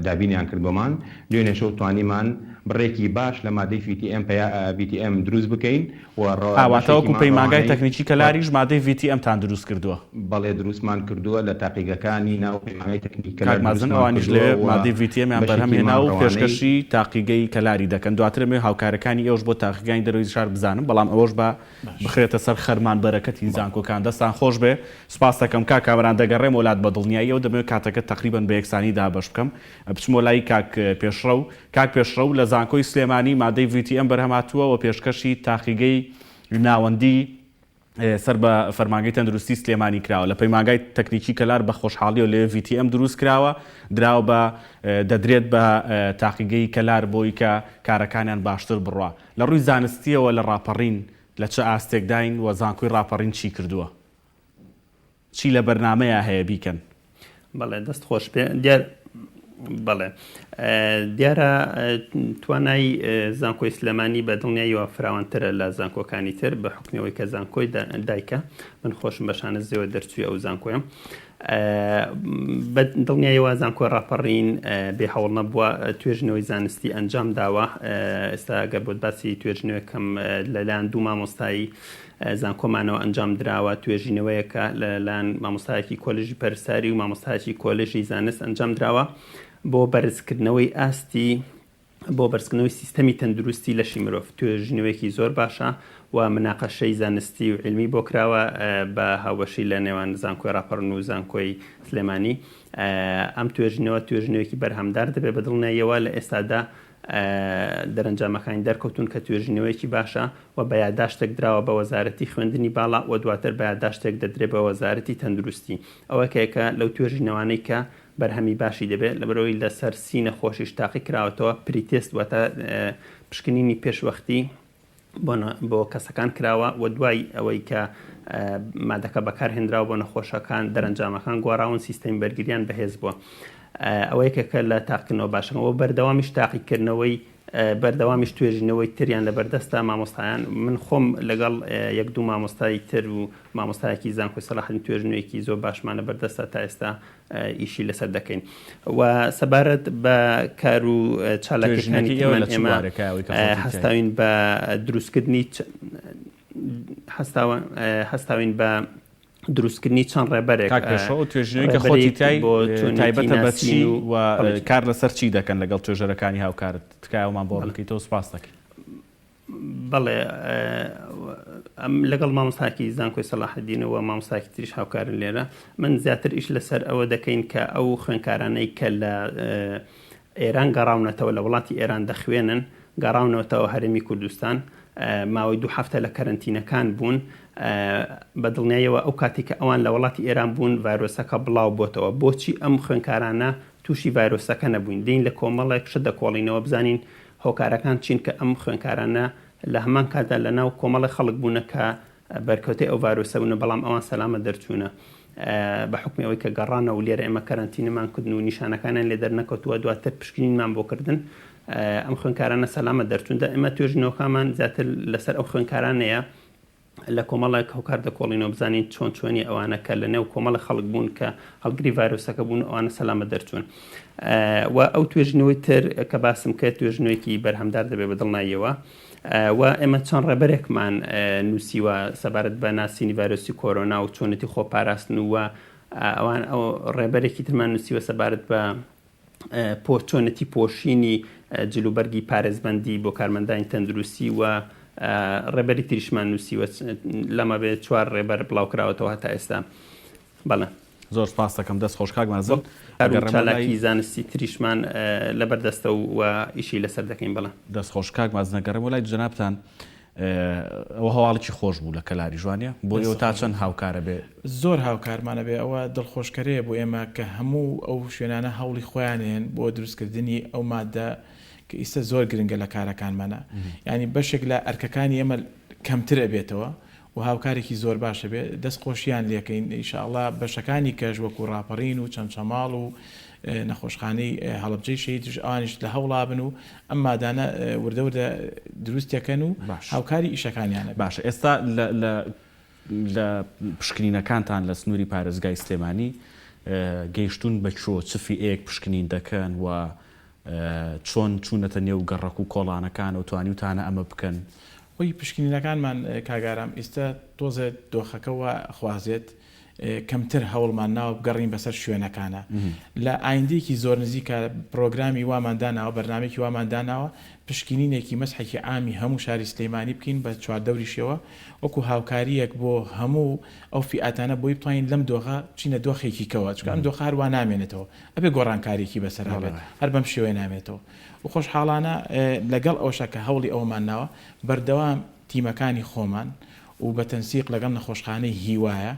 دابینیان کرد بۆمان دوێنێ شەو توانیمان بڕێکی باش لە مادەی VTM پەیا VTM دروست بکەین و ئا واتە وەکو بەشێکیمان پەیمانگای ڕەوانەی تەکنیکی کەلاریش مادەی VTM تان دروست کردووە؟ بەڵێ دروستمان کردووە لە تاقیگەکانی ناو پەیمانگای تەکنیکی کەلار کاک مازن دروستمان ئەوانیش کردووە لەوێ و مادەی VTM یان بەرهەم بەشێکیمان هێنا و ڕەوانەی پێشکەشی تاقیگەی کەلاری دەکەن دواتر ئەمەوێ هاوکارەکانی ئێوەش بۆ تاقیگانی دەرەوەی شار بزانم بەڵام ئەوەش با باش. بخرێتە سەر خەرمان بەرەکەتی بەڵێ. زانکۆکان دەستان خۆش بێ سوپاستەکەم کاک کامەران دەگەڕێمەوە لات بە دڵنیاییەوە دەمەوێ کاتەکەت تەقریبەن بە یەکسانی دابەش بکەم بچمەوە لای کاک پێشڕەو کاک پێشڕەو لە زانکۆی سلێمانی مادەی VTM بەرهەم هاتووە و پێشکەشی تاقیگەی ناوەندی سەر بە فەرمانگەی تەندروستی سلێمانی کراوە لە پەیمانگای تەکنیکی کەلار بە خۆشحاڵیەوە لەوێ VTM دروست کراوە دراوە بە دەدرێت بە تاقیگەی کەلار بۆی کە کارەکانیان باشتر بڕوا لە ڕووی زانستیەوە لە ڕاپەڕین لە چ ئاستێکداین و زانکۆی ڕاپەڕین چی کردووە؟ چی لە بەرنامەیا هەیە بیکەن؟ بەڵێ دەست خۆش بێ دیار بەڵێ دیارە توانای زانکۆی سلێمانی بە دڵنیاییەوە فراوانترە لە زانکۆکانی تر بە حکومی ئەوەی کە زانکۆی دایکە من خۆشم بە شانەزیەوە دەرچووی ئەو زانکۆیەم بە دڵنیایەوە زانکۆی ڕاپەڕین بێ هەوڵ نەبووە توێژینەوەی زانستی ئەنجام داوە ئێستا گەر بۆت باسی توێژینەوەکەم لەلایەن دوو مامۆستایی زانکۆمانەوە ئەنجام دراوە توێژینەوەیەکە لەلایەن مامۆستایەکی کۆلێژی پەرستاری و مامۆستایەکی کۆلێژی زانست ئەنجام دراوە بۆ بەرزکردنەوەی ئاستی بۆ بەرزکردنەوەی سیستەمی تەندروستی لەشی مرۆڤ توێژینەوەیەکی زۆر باشە و مناقەشەی زانستی و عیلمی بۆ کراوە بە هاوبەشی لە نێوان زانکۆی ڕاپەڕن و زانکۆی سلێمانی ئەم توێژینەوە توێژینەوەیەکی بەرهەمدار دەبێت بە دڵنیاییەوە لە ئێستادا دەرەنجامەکانی دەرکەوتون کە توێژینەوەیەکی باشە و بە یاداشتێک دراوە بە وەزارەتی خوێندنی باڵا و دواتر بە یاداشتێک دەدرێت بە وەزارەتی تەندروستی ئەوە کێکە لەو توێژینەوانەی کە بەرهەمی باشی دەبێت لەبەرئەوەی لەسەر سی نەخۆشیش تاقی کراوەتەوە pre-test واتە پشکنینی پێشوەختی بۆ کەسەکان کراوە و دوای ئەوەی کە مادەکە بەکارهێنراوە بۆ نەخۆشەکان دەرەنجامەکان گۆڕاون سیستەمی بەرگریان بەهێز بووە ئەوە یەکێکە لە تاقیکردنەوە باشەکان و بەردەوامیش تاقیکردنەوەی بەردەوامیش توێژینەوەی تریان لەبەردەستە مامۆستایان من خۆم لەگەڵ یەک دوو مامۆستای تر و مامۆستایەکی زانکۆی سەلاحەدین توێژینەوەیەکی زۆر باشمان لەبەردەستە تا ئێستا ئیشی لەسەر دەکەین و سەبارەت بە کار و چالاکیەکانی توێژینەکەی ئێوە ترمان لە چ ئێمە بوارێکە ئەوەی کە خۆتی تیای؟ هەستاوین بە دروستکردنی هەستاوە هەستاوین بە دروستکردنی چەند ڕێبەرێک کاک پێشڕەو ئەو توێژینەوەی کە خۆتی ڕێبەرێک تیای بۆ چۆنیەتی تایبەتە بە چی ناسین و و بەڵێ کار لەسەر چی دەکەن لەگەڵ توێژەرەکانی هاوکارت تکایە ئەومان بۆ بەڵێ ڕوونکەیتەوە سوپاست دەکەین. بەڵێ ئەم لەگەڵ مامۆستاکی زانکۆی سەلاحەدین و مامۆستاکی تریش هاوکارن لێرە من زیاتر ئیش لەسەر ئەوە دەکەین کە ئەو خوێنکارانەی کە لە ئێران گەڕاونەتەوە لە وڵاتی ئێران دەخوێنن گەڕاونەتەوە هەرێمی کوردستان ماوەی دوو هەفتە لە کەرەنتینەکان بوون بە دڵنیایەوە ئەو کاتی کە ئەوان لە وڵاتی ئێران بوون ڤایرۆسەکە بڵاو بۆتەوە بۆچی ئەم خوێنکارانە تووشی ڤایرۆسەکە نەبووین دین لە کۆمەڵێک شت دەکۆڵینەوە بزانین هۆکارەکان چین کە ئەم خوێندکارانە لە هەمان کاتدا لە ناو کۆمەڵێک خەڵک بوونە کە بەرکەوتەی ئەو ڤایرۆسە بوونە بەڵام ئەوان سەلامەت دەرچوونە بە حوکمی ئەوەی کە گەڕانەوە و لێرە ئێمە کەرەنتینەمان کردن و نیشانەکانیان لێ دەرنەکەوتووە دواتر پشکنینمان بۆ کردن ئەم خوێندکارانە سەلامەت دەرچوون دا ئێمە توێژینەوەکانمان زیاتر لەسەر ئەو خوێندکارانەیە لە کۆمەڵێک هۆکار دەکۆڵینەوە بزانین چۆن چۆنی ئەوانە کە لە نێو کۆمەڵی خەڵک بوون کە هەڵگری ڤایرۆسەکە بوون ئەوانە سەلامەت دەرچوون و ئەو توێژینەوەی تر کە باسم کرد توێژینەوەیەکی بەرهەمدار دەبێت بە دڵناییەوە و ئێمە چەند ڕێبەرێکمان نووسیوە سەبارەت بە ناسینی ڤایرۆسی کۆرۆنا و چۆنێتی خۆپاراستن و ئەوان ئەو ڕێبەرێکی ترمان نووسیوە سەبارەت بە پۆ چۆنێتی پۆشینی جلوبەرگی پارێزبەندی بۆ کارمەندانی تەندروستی و ڕێبەری تریشمان نووسیوە لەمە بێ چوار ڕێبەر بڵاوکراوەتەوە هەتا ئێستا. بەڵێ. زۆر سپاست دەکەم دەست خۆش کاک مازن. ئەگەر چالاکی زانستی تریشمان لەبەر دەستە و ئیشی لەسەر دەکەین بەڵێ. دەست خۆش کاک مازن ئەگەڕێمەوە لای جەنابتان ئەوە هەواڵێکی خۆش بوو لە کەلاریش وانیە؟ بۆ ئێوە تا چەند هاوکارە بێ؟ زۆر هاوکارمانە بێ ئەوە دڵخۆشکەرەیە بۆ ئێمە کە هەموو ئەو شوێنانە هەوڵی خۆیان هێن بۆ دروستکردنی ئەو مادە کە ئیستا زۆر گرنگە لە کارەکانمانە یانی بەشێک لە ئەرکەکانی ئێمە کەمتر ئەبێتەوە و هاوکارێکی زۆر باش ئەبێ دەست خۆشیان لێکەین ان شاء اللە بەشەکانی کەش وەکو ڕاپەڕین و چەمچەماڵ و نەخۆشخانەی هەڵەبجەی شەهیدش ئەوانیش لە هەوڵابن و ئەم مادانە وردە وردە دروستیەکەن و هاوکاری ئیشەکانیان ئەبن. باشە ئێستا لە لە لە پشکنینەکانتان لە سنووری پارێزگای سلێمانی گەیشتوون بە کوێ چ فیئەیەک پشکنین دەکەن و چۆن چوونەتە نێو گەڕەک و کۆڵانەکانەوە توانیوتانە ئەمە بکەن؟ خۆی پشکنینەکانمان کاک ئارام ئیستە تۆزێ دۆخەکە وا ئەخوازێت کەمتر هەوڵمان ناوە بگەڕین بەسەر شوێنەکانا لە ئایندەیەکی زۆر نزیکا پرۆگرامی وامان داناوە بەرنامەیەکی وامان داناوە پشکینینێکی مەسحێکی عامی هەموو شاری سلیمانی بکەین بە چواردەوریشیەوە وەکو هاوکاریەک بۆ هەموو ئەو فیئاتانە بۆی بتوانین لەم دۆخە بچینە دۆخێکی کەوە چونکە ئەم دۆخە هەروا نامێنێتەوە ئەبێ گۆڕانکاریەکی بەسەرا بێت هەر بەم شێوەیە نامێنێتەوە و خۆشحاڵانە لەگەڵ ئەوەشا کە هەوڵی ئەوەمان ناوە بەردەوام تیمەکانی خۆمان و بە تەنسیق لەگەڵ نەخۆشخانەی هیوایە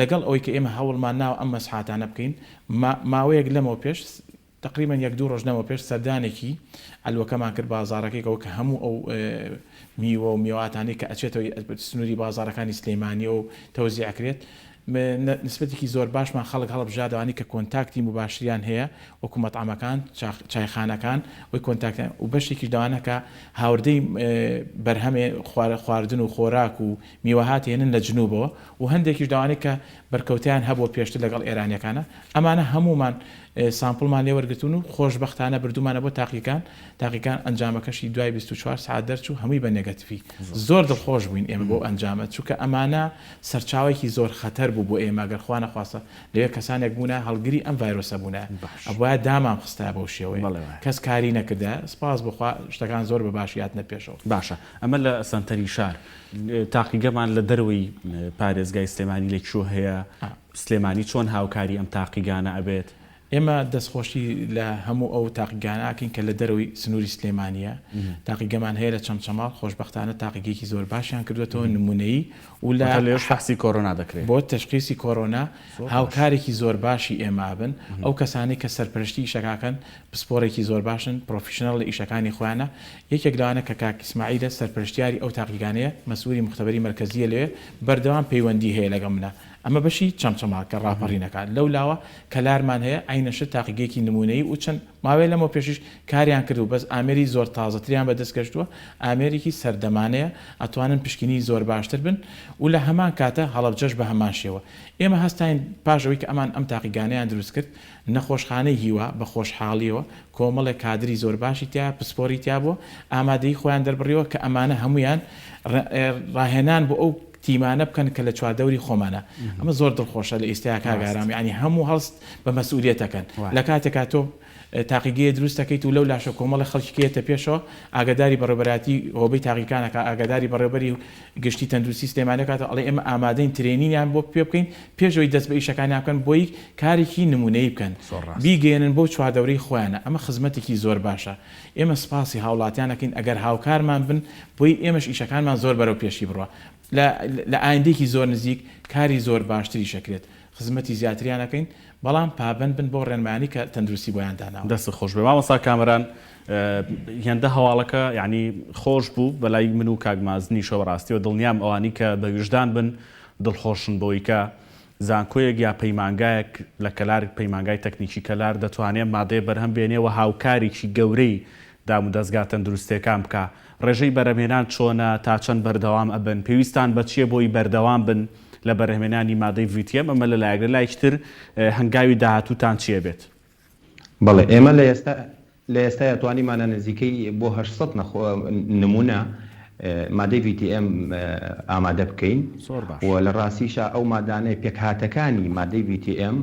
لەگەڵ ئەوەی کە ئێمە هەوڵمان ناوە ئەم مەسحاتانە بکەین ماوەیەک لەمەوە پێش تەقریبەن یەک دوو ڕۆژ لەمەوە پێش سەردانێکی عەلوەکەمان کرد بازاڕەکەی کە هەموو ئەو میوە و میواتانەی کە ئەچێتەوە سنووری بازاڕەکانی سلێمانیەوە و تەوزیع ئەکرێت نسبەتێکی زۆر باشمان خەڵک هەڵبژارد ئەوانەی کە کۆنتاکتی موباشریان هەیە وەکو مەتعەمەکان چایخانەکان وەی کۆنتاکتیان و بەشێکیش لەوانە کە هاوردەی بەرهەمێ خواردن و خۆراک و میوەهات هێنن لە جنوبەوە و هەندێکیش لەوانەی کە بەرکەوتەیان هەبووە پێشتر لەگەڵ ئێرانیەکانە ئەمانە هەموومان سامپڵمان لێ وەرگرتوون و خۆشبەختانە بردوومانە بۆ تاقیگان، تاقیگان ئەنجامەکەشی دوای 24 سەعات دەرچوو هەمووی بە نێگەتیڤی. زۆر دڵخۆش بووین ئێمە بەو ئەنجامە، چونکە ئەمانە سەرچاوەیەکی زۆر خەتەر بوو بۆ ئێمە گەر خوا نەخواستە لەوێ کەسانێک بوونایە هەڵگری ئەم ڤایرۆسە بوونایە ئەبوایە دامان خستایە بەو شێوەیە کەس کاری نەکردایە، سپاس بۆ خوا شتەکان زۆر بە باشی هاتنە پێشەوە. باشە ئەمە لە سەنتەری شار، تاقیگەمان لە دەرەوەی پارێزگای سلێمانی لە کوێ هەیە؟ سلێمانی چۆن هاوکاری ئەم تاقیگانە ئەبێت؟ ئێمە دەستخۆشی لە هەموو ئەو تاقیگانە ئەکەین کە لە دەرەوەی سنووری سلێمانییە. تاقیگەمان هەیە لە چەمچەماڵ، خۆشبەختانە تاقیگەیەکی زۆر باشیان کردووەتەوە، نموونەیی و لە. واتە لەوێش فەحسی کۆرۆنا دەکرێ؟ بۆ تەشخیسی کۆرۆنا هاوکارێکی زۆر باشی ئێمە ئەبن. ئەو کەسانەی کە سەرپەرشتی ئیشەکە ئەکەن پسپۆڕێکی زۆر باشن، پرۆفیشناڵ لە ئیشەکانی خۆیانە. یەکێک لەوانە کە کاک ئیسماعیلە، سەرپەرشتیاری ئەو تاقیگانەیە، مەسئولی موختەبەری مەرکەزییە لەوێ، بەردەوام پەیوەندی هەیە لەگەڵ منا. ئەمە بەشی چەمچەماڵ کە ڕاپەڕینەکە. لەو لاوە کەلارمان هەیە، عەینە شت تاقیگەیەکی نموونەیی و چەند ماوەیە لەمەو پێشیش کاریان کردبوو، بەس ئامێری زۆر تازەتریان بە دەست گەشتووە، ئامێرێکی سەردەمانەیە، ئەتوانن پشکنینی زۆر باشتر بن و لە هەمان کاتە هەڵەبجەش بە هەمان شێوە. ئێمە هەستاین پاش ئەوەی کە ئەمان ئەم تاقیگانەیان دروست کرد، نەخۆشخانەی هیوا بە خۆشحاڵییەوە کۆمەڵێک کادری زۆر باشی تیایە، پسپۆری تیا بووە، ئامادەیی خۆیان دەربڕیوە کە ئەمانە هەموویان ڕاهێنان بۆ ئەو تیمانە بکەن کە لە چواردەوری خۆمانە. ئەمە زۆر دڵخۆشە لە ئیستایا کاک ئارام، یانی هەموو هەڵست بە مەسئولیەت ئەکەن. لە کاتێکا تۆ تاقیگەیە دروست ئەکەیت و لەو لاشەوە کۆمەڵێک خەڵکی کە یەتە پێشەوە ئاگاداری بەڕێوەبەرایەتی هۆبەی تاقیگەکان ئەکا، ئاگاداری بەڕێوەبەری گشتی تەندروستی سلێمانی ئەکاتەوە ئەڵێ ئێمە ئامادەین training یان بۆ پێ بکەین پێش ئەوەی دەست بە ئیشەکانیان بکەن بۆی کارێکی نمونەیی بکەن بیگەیەنن بەو چواردەورەی خۆیانە ئەمە خزمەتێکی زۆر باشە ئێمە سپاسی هاوڵاتیان ئەکەین ئەگەر هاوکارمان بن بۆی ئێمەش ئیشەکانمان زۆر بەرەو پێشی بڕوا لە لە ئایندەیەکی زۆر نزیک کاری زۆر باشتریش ئەکرێت خزمەتی زیاتریان ئەکەین بەڵام پابەند بن بەو ڕێنمایانەی کە تەندروستی بۆیان داناوە. دەستت خۆش بێ مامۆستا کامەران هێندە هەواڵەکە یانی خۆش بوو بەلای من و کاک مازنیشەوە بەڕاستیەوە دڵنیام ئەوانی کە بە ویژدان بن دڵخۆشن بەوەی کە زانکۆیەک یا پەیمانگایەک لە کەلار پەیمانگای تەکنیکی کەلار دەتوانێ ئەم مادەیە بەرهەم بێنێ و هاوکاریکی گەورەی دامودەزگا تەندروستیەکان بکا ڕێژەی بەرهەمهێنان چۆنە تا چەند بەردەوام ئەبن پێویستان بە چیە بۆی بەردەوام بن لە بەرهەمهێنانی مادەی VTM ئەمە لە لایەک لە لایەکی تر هەنگاوی داهاتووتان چی ئەبێت؟ بەڵێ ئێمە لە ئێستا لە ئێستایا توانیمانە نزیکەی بۆ 800 نەخۆ نمونە مادەی VTM ئامادە بکەین زۆر باش. و لە ڕاستیشا ئەو مادانەی پێکهاتەکانی مادەی VTM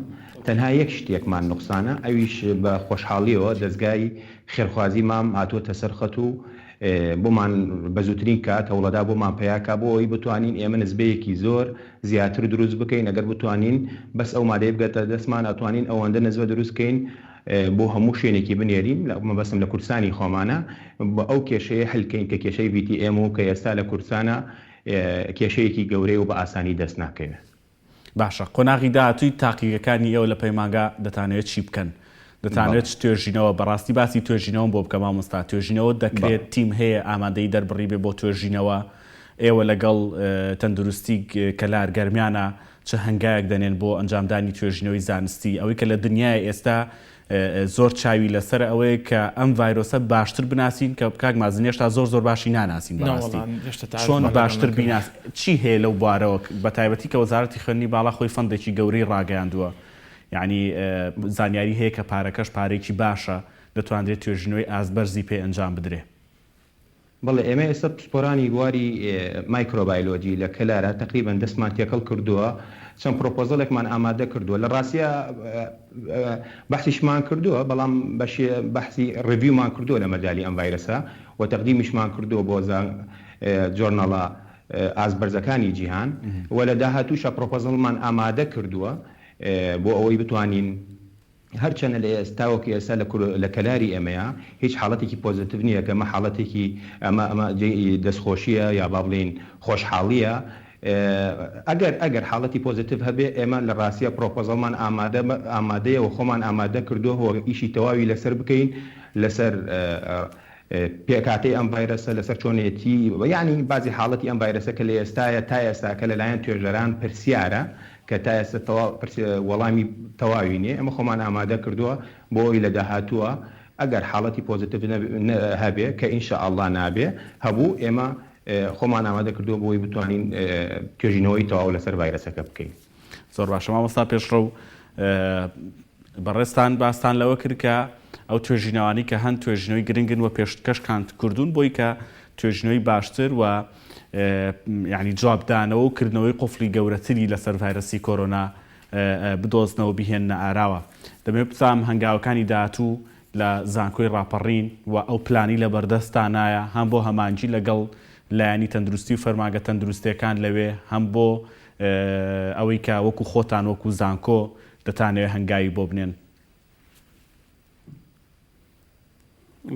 تەنها یەک شتێکمان نوقسانە ئەویش بە خۆشحاڵیەوە دەزگای. خێرخوازی مام هاتووەتە سەر خەت و بۆمان بە زووترین کات هەوڵەدا بۆمان پەیا کا بۆ ئەوەی بتوانین ئێمە نسبەیەکی زۆر زیاتر دروست بکەین ئەگەر بتوانین بەس ئەو مادەیە بگاتە دەستمان ئەتوانین ئەوەندە نسبە دروست کەین بۆ هەموو شوێنێکی بنێرین مەبەستم لە کوردستانی خۆمانە ئەو کێشەیە حل کەین کە کێشەی ڤی تی ئێم و کە ئێستا لە کوردستانە کێشەیەکی گەورەیە و بە ئاسانی دەست ناکەوێت. باشە قۆناغی داهاتووی تاقیگەکانی ئێوە لە پەیمانگا دەتانەوێت چی بکەن؟ دەتانەوێت چ توێژینەوە؟ بەڕاستی باسی توێژینەوەم بۆ بکە مامۆستا، توێژینەوە دەکرێت، تیم هەیە ئامادەیی دەربڕیبێ بۆ توێژینەوە، ئێوە لەگەڵ تەندروستی کەلار گەرمیانە چ هەنگاوێک دەنێن بۆ ئەنجامدانی توێژینەوەی زانستی؟ ئەوەی کە لە دنیای ئێستا زۆر چاوی لەسەرە ئەوەیە کە ئەم ڤایرۆسە باشتر بناسین کە کاک مازن هێشتا زۆر زۆر باشی ناناسین بەڕاستی چۆن باشتر بیناس چی هەیە لەو بوارەوە بە تایبەتی کە وەزارەتی خوێندنی باڵا خۆی فەندێکی گەورەی ڕاگەیاندووە یعنی زانیاری هەیە کە پارەکەش پارێکی باشە دەتوانرێت توێژینەوەی ئاست بەرزی پێ ئەنجام بدرێ. بەڵێ ئێمە ئێستا پسپۆرانی بواری مایکرۆبایلۆجی لە کەلارە تەقریبەن دەستمان تێکەڵ کردووە چەند پرۆپۆزەڵێکمان ئامادە کردووە لە ڕاستیا بەحسیشمان کردووە بەڵام بەشێ بەحسی review مان کردووە لە مەجالی ئەم ڤایرەسە و تەقدیمیشمان کردووە بۆ journal ە ئاست بەرزەکانی جیهان و لە داهاتووشا پرۆپۆزەڵمان ئامادە کردووە بۆ ئەوەی بتوانین هەرچەنە لە ئێستا تاوەکو ئێستا لە کور لە کەلاری ئێمەیا هیچ حاڵەتێکی positive نییە کە ئەمە حاڵەتێکی ئەمە ئەمە جێی دەستخۆشییە یا با بڵێین خۆشحاڵییە ئەگەر ئەگەر حاڵەتی positive هەبێ ئێمە لە ڕاستیا پرۆپۆزەڵمان ئامادە ئامادەیە و خۆمان ئامادە کردووە و ئیشی تەواوی لەسەر بکەین لەسەر پێکهاتەی ئەم ڤایرەسە لەسەر چۆنێتی یانی بازی حاڵەتی ئەم ڤایرەسە کە لە ئێستایە تا ئێستاکە لەلایەن توێژەران پرسیارە کە تا ئێستا تەواو وەڵامی تەواوی نیە ئێمە خۆمان ئامادە کردووە بۆ ئەوەی لە داهاتووە ئەگەر حاڵەتی positive هەبێ کە ان شاء اللە نابێ هەبوو ئێمە خۆمان ئامادە کردووە بۆ ئەوەی بتوانین توێژینەوەی تەواو لەسەر ڤایرەسەکە بکەین. زۆر باشە مامۆستا پێشڕەو بەڕێزتان باستان لەوە کرد کە ئەو توێژینەوانی کە هەن توێژینەوەی گرنگن و پێشکەشکان کردوون بۆی کە توێژینەوەی باشتر و یعنی جوابدانەوە و کردنەوەی قفلی گەورەتری لەسەر ڤایرەسی کۆرۆنا بدۆزنەوە بهێننە ئاراوە دەمەوێت بزانم هەنگاوەکانی داهاتوو لە زانکۆی ڕاپەڕین و ئەو پلانی لە بەردەستانایە هەم بۆ هەمانگی لەگەڵ لایەنی تەندروستی و فەرمانگە تەندروستیەکان لەوێ هەم بۆ ئەوەی کە وەکو خۆتان وەکو زانکۆ دەتانەوێت هەنگاوی بۆ بنێن؟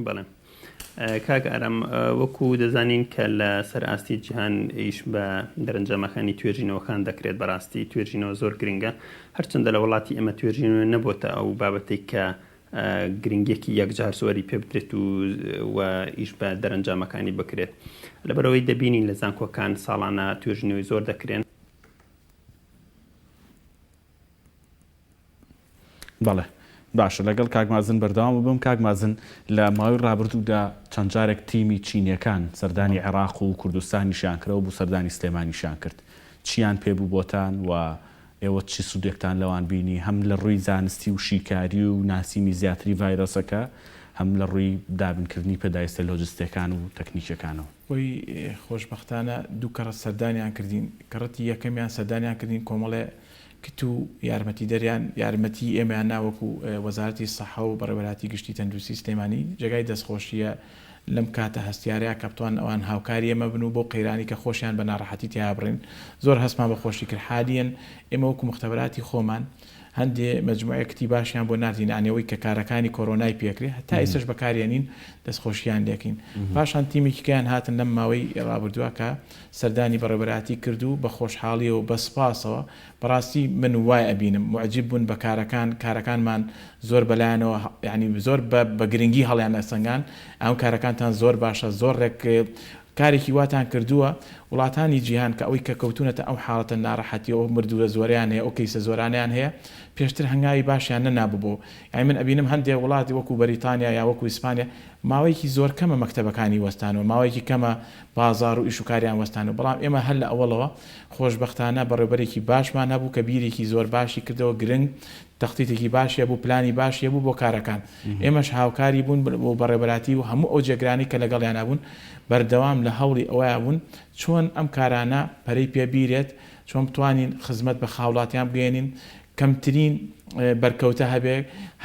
بەڵێ کاک ئارام وەکو دەزانین کە لە سەر ئاستی جیهان ئیش بە دەرەنجامەکانی توێژینەوەکان دەکرێت بەڕاستی توێژینەوە زۆر گرنگە هەرچەندە لە وڵاتی ئێمە توێژینەوە نەبۆتە ئەو بابەتێک کە گرنگیەکی یەکجار زۆری پێ بدرێت و و ئیش بە دەرەنجامەکانی بکرێت لەبەرئەوەی دەبینین لە زانکۆکان ساڵانە توێژینەوەی زۆر دەکرێن. بەڵێ باشە لەگەڵ کاک مازن بەردەوام بم کاک مازن لە ماوەی ڕابردوودا چەند جارێک تیمی چینیەکان سەردانی عێراق و کوردستانیشیان کرەوە بوو سەردانی سلێمانیشیان کرد چیان پێ بوو بۆتان و ئێوە چ سوودێکتان لەوان بینی هەم لە ڕووی زانستی و شیکاری و ناسینی زیاتری ڤایرۆسەکە، هەم لە ڕووی دابینکردنی پێداویستە لۆجستییەکان و تەکنیکییەکانەوە؟ خۆی خۆشبەختانە دوو کەڕەت سەردانیان کردین، کەڕەتی یەکەمیان سەردانیان کردین کۆمەڵێ کت و یارمەتیدەریان یارمەتی ئێمەیان نا وەکو وەزارەتی سەحە و بەڕێوەبەراتی گشتی تەندروستی سلێمانی جێگای دەستخۆشییە لەم کاتە هەستیارەیا کە بتوانن ئەوان هاوکاری ئێمە بن و بەو قەیرانەی کە خۆشیان بە ناڕەحەتی تیایا بڕین زۆر هەستمان بە خۆشی کرد حالیەن ئێمە وەکو موختەبەراتی خۆمان هەندێ مەجموعەیە کتی باشیان بۆ ناردین یانی ئەوەی کە کارەکانی کۆرۆنای پێکرێ هەتا ئێستاش بەکاریەنین دەستخۆشیان لێکەین پاشان تیمێکی کەیان هاتن لەم ماوەی ڕابردووە کە سەردانی بەڕێوەبەرایەتی کرد و بە خۆشحاڵیەوە بە سپاسەوە بەڕاستی من وای ئەبینم موعجیب بوون بە کارەکان کارەکانمان زۆر بەلایانەوە یانی زۆر بە بە گرنگی هەڵیان ئەسەنگان ئەم کارەکانتان زۆر باشە زۆر ڕێک کارێکی واتان کردووە وڵاتانی جیهان کە ئەوەی کە کەوتونەتە ئەو حاڵەتە ناڕەحەتیەوە ئەو مردووە زۆرەیان هەیە ئەو کەیسە زۆرانەیان هەیە پێشتر هەنگاوی باشیان نەنابوو بۆ یانی من ئەبینم هەندێ وڵات وەکو بەریتانیا یا وەکو ئیسپانیا ماوەیەکی زۆر کەمە مەکتەبەکانی وەستانەوە ماوەیەکی کەمە بازاڕ و ئیش و کاریان وەستانەوە بەڵام ئێمە هەر لە ئەوەڵەوە خۆشبەختانە بەڕێوبەرێکی باشمان هەبوو کە بیرێکی زۆر باشی کردەوە گرنگ تەختیتێکی باشی هەبوو پلانی باشی هەبوو بۆ کارەکان ئێمەش هاوکاری بوون بۆ بەڕێوبەراتی و هەموو ئەو جێگرانەی کە لەگەڵیانا بوون بەردەوام لە هەوڵی ئەوەیا بوون چۆن ئەم کارانە پەرەی پێ بیرێت چۆن بتوانین خزمەت بە هاوڵاتیان بگەیەنین. کەمترین بەرکەوتە هەبێ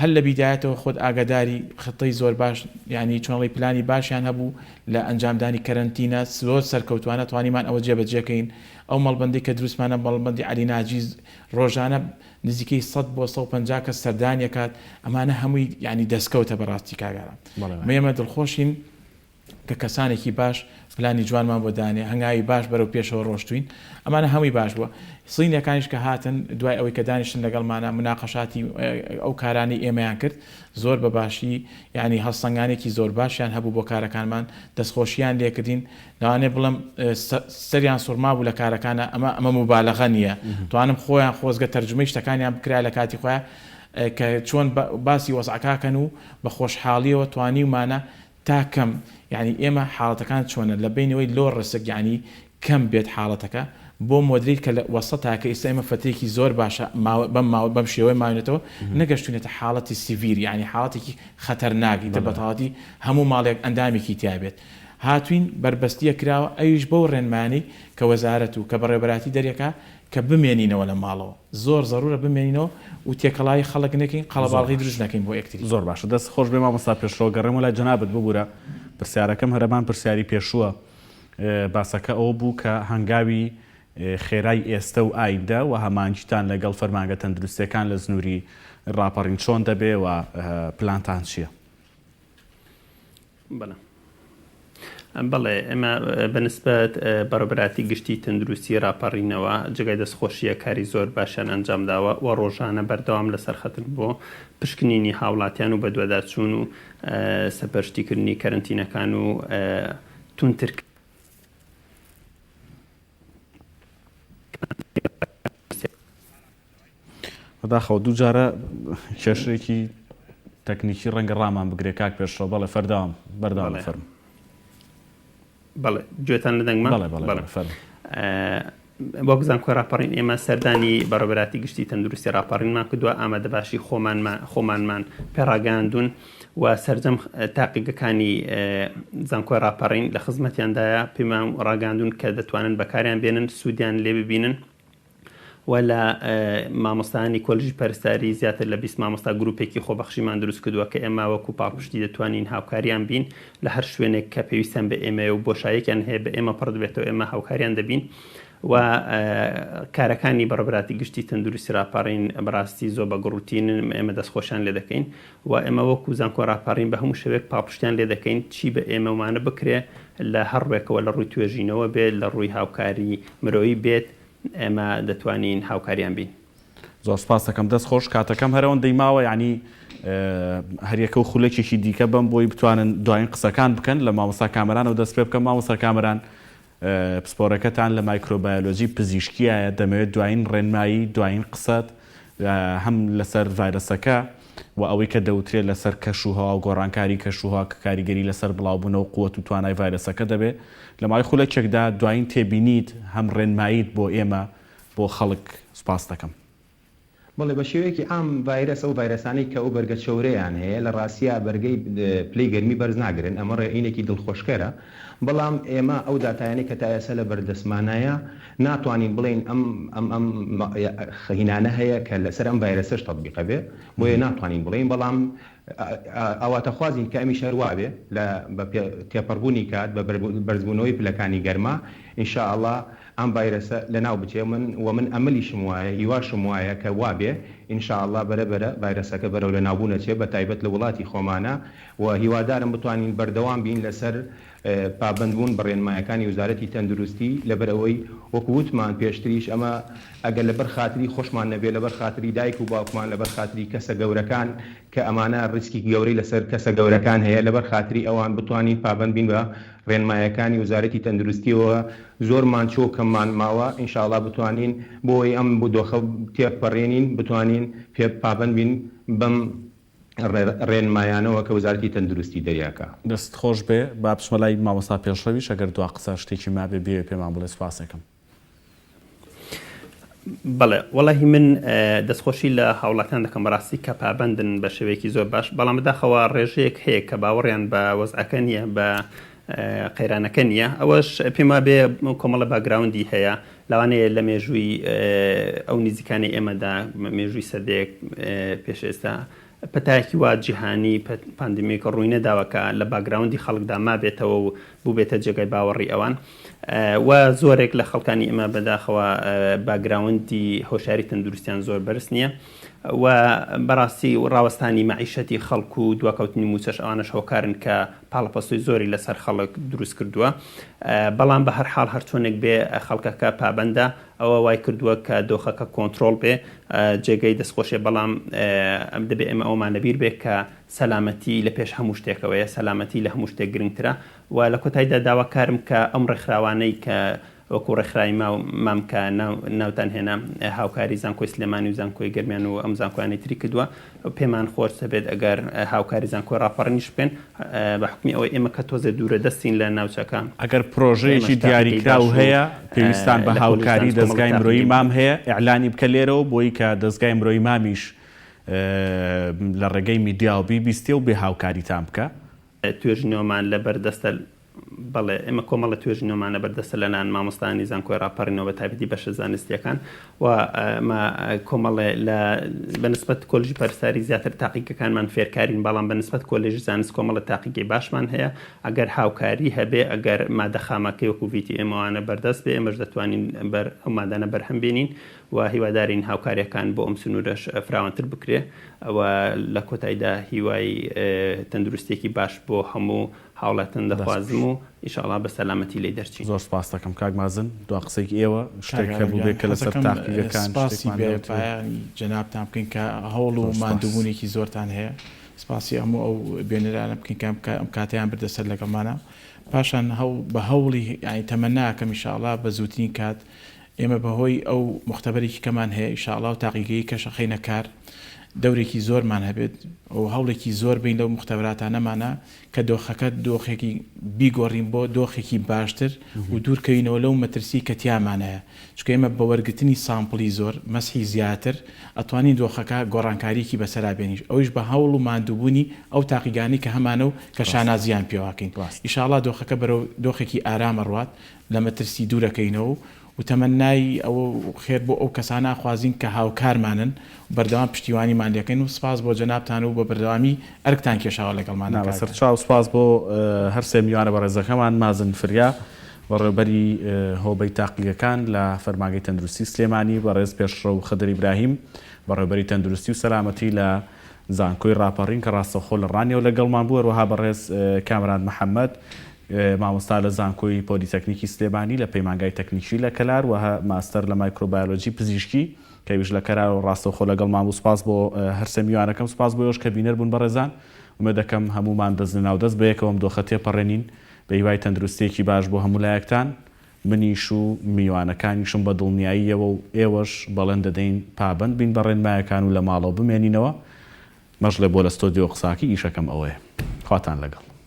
هەر لە بیدایەتەوە خۆت ئاگاداری خطەی زۆر باش یانی چۆنڵی پلانی باشیان هەبوو لە ئەنجامدانی کەرەنتینە زۆر سەرکەوتوانە توانیمان ئەوە جێبەجێکەین ئەو مەڵبەندەی کە دروستمانە مەڵبەندی عەلی ناجی ڕۆژانە نزیکەی 100 بۆ 150 کەس سەردانی ئەکات ئەمانە هەمووی یانی دەستکەوتە بەڕاستی کاک ئارام ئێمە دڵخۆشین کە کەسانێکی باش پلانی جوانمان بۆ دانێ، هەنگاوی باش بەرەو پێشەوە ڕۆشتووین، ئەمانە هەمووی باش بووە. سینیەکانیش کە هاتن دوای ئەوەی کە دانیشتن لەگەڵمانا مناقەشاتی ئەو کارانەی ئێمەیان کرد زۆر بە باشی یانی هەڵسەنگانێکی زۆر باشیان هەبوو بۆ کارەکانمان دەستخۆشیان لێکردین لەوانەیە بڵێم سەریان سوڕمابوو لە کارەکانا ئەمە ئەمە موبالەغە نییە توانم خۆیان خۆزگە تەرجومەی شتەکانیان بکرایە لە کاتی خۆیان کە چۆن باسی وەزعەکە کەن و بە خۆشحاڵیەوە توانیومانە تا کەم یانی ئێمە حاڵەتەکان چۆنە لە بەینەوەی low risk یانی کەم بێت حاڵەتەکە بۆ moderate کە لە وەسەتا کە ئیستا ئێمە فەترێکی زۆر باشە ماوە بەم ماوە بەم شێوەیە ماوینەتەوە نەگەشتوینەتە حاڵەتی severe یانی حاڵەتێکی خەتەرناک ئیتر بەتەواوەتی هەموو ماڵێک ئەندامێکی تیا بێت هاتوین بەربەستیە کراوە ئەویش بەو ڕێنمایانەی کە وەزارەت و کە بەڕێوەبەرایەتی دەریەکا کە بمێنینەوە لە ماڵەوە زۆر زەرورە بمێنینەوە و تێکەڵاوی خەڵک نەکەین زۆر قەڵەباڵغی باشە دروست نەکەین بۆ یەکتری. زۆر باشە دەست خۆش بێ مامۆستا پێشڕەو گەڕێمەوە لای جەنابت ببورە پرسیارەکەم هەرەمان پرسیاری پێشووە باسەکە ئەوە بوو کە هەنگاوی خێرای ئێستە و ئایندە و هەماهەنگیتان لەگەڵ فەرمانگە تەندروستیەکان لە زنوری ڕاپەڕین چۆن دەبێ و پلانتان چیە؟ بەڵێ. بەڵێ ئێمە بە نسبەت بەڕێوەبەرایەتی گشتی تەندروستی ڕاپەڕینەوە جێگای دەستخۆشییە کاری زۆر باشیان ئەنجام داوە و ڕۆژانە بەردەوام لەسەر خەتن بۆ پشکنینی هاوڵاتیان و بەدواداچوون و سەرپەرشتیکردنی کەرەنتینەکان و توندتر بەداخەوە دووجارە کێشەیەکی تەکنیکی ڕەنگە ڕامان بگرێ کاک پێشڕەو بەڵێ فەردەوام بەردەوام بەڵێ فەرموو. بەڵێ گوێتان لە دەنگمە؟ بەڵێ بەڵێ بەڵێ بەڵێ فەرموو. وەک زانکۆی ڕاپەڕین ئێمە سەردانی بەڕێوەبەرایەتی گشتی تەندروستی ڕاپەڕینمان کردووە ئامادەباشی خۆمانمان خۆمانمان پێڕاگەیاندوون و سەرجەم تاقیگەکانی زانکۆی ڕاپەڕین لە خزمەتیاندایە پێمان ڕاگەیاندوون کە دەتوانن بەکاریان بێنن سوودیان لێ ببینن و لە مامۆستایانی کۆلژی پەرستاری زیاتر لە 20 مامۆستا گروپێکی خۆبەخشیمان دروست کردووە کە ئێمە وەکو پاڵپشتی دەتوانین هاوکاریان بین لە هەر شوێنێک کە پێویستیان بە ئێمەیە و بۆشاییەکیان هەیە بە ئێمە پڕ دەبێتەوە ئێمە هاوکاریان دەبین و کارەکانی بەڕێوەبەراتی گشتی تەندروستی ڕاپەڕین بەڕاستی زۆر بە گوڕوتینن ئێمە دەستخۆشیان لێ دەکەین و ئێمە وەکو زانکۆ ڕاپەڕین بە هەموو شێوەیەک پاڵپشتیان لێ دەکەین چی بە ئێمەمانە بکرێ لە هەر ڕوێکەوە لە ڕووی توێژینەوە بێت لە ڕووی هاوکاری مرۆیی بێت ئێمە دەتوانین هاوکاریان بین. زۆر سپاست دەکەم دەست خۆش کاتەکەم هەر ئەوەندەی ماوە یانی هەریەکە و خولەکێکی دیکە بەم بۆی بتوانن دوایین قسەکان بکەن لە مامۆستا کامەرانەوە دەست پێ بکەم مامۆستا کامەران پسپۆرەکەتان لە مایکرۆبایۆلۆجی پزیشکیایە، دەمەوێت دوایین ڕێنمایی، دوایین قسەت هەم لەسەر ڤایرەسەکە و ئەوەی کە دەوترێت لەسەر کەش و هەوا و گۆڕانکاری کەش و هەوا کە کاریگەری لەسەر بڵاوبوونەوە و قوت و توانای ڤایرەسەکە دەبێت، لە ماوەی خولەکێکدا دوایین تێبینیت هەم ڕێنماییت بۆ ئێمە، بۆ خەڵک، سوپاست دەکەم. بەڵێ بە شێوەیەکی عام ڤایرەس ئەو ڤایرەسانەی کە ئەو بەرگە چەورەیان هەیە لە ڕاستیا بەرگەی پلەی گەرمی بەرز ناگرن ئەمە ڕێئینێکی دڵخۆشکەرە بەڵام ئێمە ئەو داتایانەی کە تا ئێستا لە بەردەستمانایە ناتوانین بڵێین ئەم ئەم ئەم هینانە هەیە کە لەسەر ئەم ڤایرەسەش تەتبیقە بێ بۆیە ناتوانین بڵێین بەڵام ئاواتەخوازین کە ئەمیش هەر وابێ لە بە تێپەڕبوونی کات بە بەرزبوونەوەی پلەکانی گەرما ان شاء اللە ئەم ڤایرەسە لەناو بچێ من وە من ئەمەلیشم وایە هیواشم وایە کە وابێ ان شاء اللە بەرە بەرە ڤایرەسەکە بەرەو لەناوبوون ئەچێ بەتایبەت لە وڵاتی خۆمانا وە هیوادارم بتوانین بەردەوام بین لەسەر پابەند بوون بە ڕێنمایەکانی وزارەتی تەندروستی لەبەر ئەوەی وەکو وتمان پێشتریش ئەمە ئەگەر لەبەر خاتری خۆشمان نەبێ لەبەر خاتری دایک و باوکمان لەبەر خاتری کەسە گەورەکان کە ئەمانە ڕیسکی گەورەی لەسەر کەسە گەورەکان هەیە لەبەر خاتری ئەوان بتوانین پابەند بین بە ڕێنمایەکانی وزارەتی تەندروستیەوە زۆرمان چوە و کەممان ماوە ان شاء اللە بتوانین بۆ ئەوەی ئەم دۆخە تێپەڕێنین بتوانین پێ پابەند بین بەم ڕێنمایانەوە کە وزارەتی تەندروستی دەریاکا. دەست خۆش بێ با بچمە لای مامۆستا پێشڕەویش ئەگەر دوا قسە شتێکی مابێ بیەوێ پێمان بڵێ سوپاسەکەم. بەڵێ وەڵاهی من دەستخۆشی لە هاوڵاتیان دەکەم بەڕاستی کە پابەندن بە شێوەیەکی زۆر باش بەڵام بەداخەوە ڕێژەیەک هەیە کە باوەڕیان بە وەزعەکە نییە بە. قەیرانەکە نییە ئەوەش پێم وابێ کۆمەڵە background ی هەیە لەوانەیە لە مێژووی ئەو نزیکانی ئێمەدا مێژووی سەدەیەک پێش ئێستا پەتایەکی وا جیهانی pandemic ڕووی نەداوە کە لە background ی خەڵکدا مابێتەوە و بووبێتە جێگای باوەڕی ئەوان و زۆرێک لە خەڵکانی ئێمە بەداخەوە background ی هۆشیاری تەندروستیان زۆر بەرز نییە و بەڕاستی ڕاوەستانی مەعیشەتی خەڵک و دواکەوتنی مووچەش ئەوانەش هۆکارن کە پاڵەپەستۆی زۆری لەسەر خەڵک دروست کردووە بەڵام بە هەر حاڵ هەرچۆنێک بێ خەڵکەکە پابەندە ئەوە وای کردووە کە دۆخەکە کۆنترۆڵ بێ جێگەی دەستخۆشیە بەڵام دەبێ ئێمە ئەوەمان لەبیر بێ کە سەلامەتی لە پێش هەموو شتێکەوەیە سەلامەتی لە هەموو شتێک گرنگترە و لە کۆتاییدا داواکارم کە ئەم ڕێکخراوانەی کە وەکو ڕێکخراوی مام کە ناوتان هێنا هاوکاری زانکۆی سلێمانی و زانکۆی گەرمیان و ئەم زانکۆیانەی تری کردووە پێمان خۆش دەبێت ئەگەر هاوکاری زانکۆی ڕاپەڕینیش بکەن بە حوکمی ئەوەی ئێمە کە تۆزێ دوورە دەستین لە ناوچەکە. ئەگەر پرۆژەیەکی دیاریکراو هەیە پێویستان بە هاوکاری دەزگای مرۆیی مام هەیە ئیعلانی بکە لێرەوە بۆی کە دەزگای مرۆیی مامیش لە ڕێگەی میدیاوە بیبیستێ و بێ هاوکاریتان بکا. توێژینەوەمان لەبەر دەستە بەڵێ ئێمە کۆمەڵە توێژینەوەمان لەبەر دەستە لەلایەن مامۆستایانی زانکۆی ڕاپەڕینەوە بە تایبەتی بەشە زانستییەکان و ئەمە کۆمەڵێ لە بە نسبەت کۆلێژی پەرستاری زیاتر تاقیگەکانمان فێرکارین بەڵام بە نسبەت کۆلێژی زانست کۆمەڵە تاقیگەی باشمان هەیە ئەگەر هاوکاری هەبێ ئەگەر مادە خامەکەی وەکو VTM ئەوانە بەردەست بێ ئێمەش دەتوانین بەر ئەو مادانە بەرهەم بێنین و هیوادارین هاوکاریەکان بۆ ئەم سنوورەش فراوانتر بکرێ و لە کۆتایدا هیوای تەندروستیەکی باش بۆ هەموو هاوڵاتن دەخوازم و ئیشاڵا بە سەلامەتی لێی دەرچین. زۆر سپاست دەکەم کاک مازن، دوا قسەی ئێوە شتێک هەبووبێ کە لەسەر تاقیگەکان سپاسی شتێکمان بێ نەوتبێ؟ پایانی جەنابتان بکەین کە هەوڵ و زۆر سپاس. ماندووبوونێکی زۆرتان هەیە، سپاسی هەموو ئەو بینەرانە بکەین کە ئەم کاتەیان بردە سەر لەگەڵمانا، پاشان هەوڵ بە هەوڵی یانی تەمەنا ئەکەم ئیشاڵا بە زووترین کات ئێمە بە هۆی ئەو موختەبەرێکی کەمان هەیە ئیشاڵا و تاقیگەیی کەش ئەخەینە کار دەورێکی زۆرمان هەبێت و هەوڵێکی زۆر بەین لەو موختەبەراتانەمانا کە دۆخەکە دۆخێکی بیگۆڕین بۆ دۆخێکی باشتر و دوورکەوینەوە لەو مەترسی کە تیامانایە چونکە ئێمە بە وەرگرتنی sample ی زۆر مەسحی زیاتر ئەتوانین دۆخەکە گۆڕانکاریەکی بەسەرا بێنین ئەویش بە هەوڵ و ماندووبوونی ئەو تاقیگانەی کە هەمانە و کە شانازیان پێوەکەین ئیشاڵا دۆخەکە بەرەو دۆخێکی ئارام ئەڕوات لە مەترسی دوورەکەینەوە و تەمەنای ئەوە و خێر بۆ ئەو کەسانە ئەخوازین کە هاوکارمانن و بەردەوام پشتیوانیمان لێکەن و سپاس بۆ جەنابتان و بە بەردەوامی ئەرکتان کێشاوە لەگەڵماندا نا کاک بەسەر گیان. چاو سپاس بۆ هەر سێ میوانە بەڕێزەکەمان مازن فریا بەڕێوبەری هۆبەی تاقیگەکان لە فەرمانگەی تەندروستی سلێمانی، بەڕێز پێشڕەو خدر ئیبراهیم بەڕێوبەری تەندروستی و سەلامەتی لە زانکۆی ڕاپەڕین کە ڕاستەوخۆ لە ڕانیەوە لەگەڵمان بوو، هەروەها بەڕێز کامەران محەمەد مامۆستا لە زانکۆی پۆلیتەکنیکی سلێمانی لە پەیمانگای تەکنیکی لە کەلار و ماستەر لە مایکرۆبایۆلۆجی پزیشکی کە ئەویش لە کەلارەوە ڕاستەوخۆ لەگەڵمان بوو. سوپاس بۆ هەرسێ میوانەکەم، سوپاس بۆ ئێوەش کە بینەر بوون بەڕێزان. ئومێد دەکەم هەموومان دەست لەناو دەست بەیەکەوە ئەم دۆخە تێپەڕێنین. بە هیوای تەندروستییەکی باش بۆ هەموو لایەکتان. منیش و میوانەکانیشم بە دڵنیاییەوە و ئێوەش بەڵێن دەدەین پابەند بین بە ڕێنمایەکان و لە ماڵەوە بمێنینەوە. مەشڵێ بۆ لە ستۆدیۆ قساکی ئیشەکەم ئەوەیە. خواتان لەگەڵ.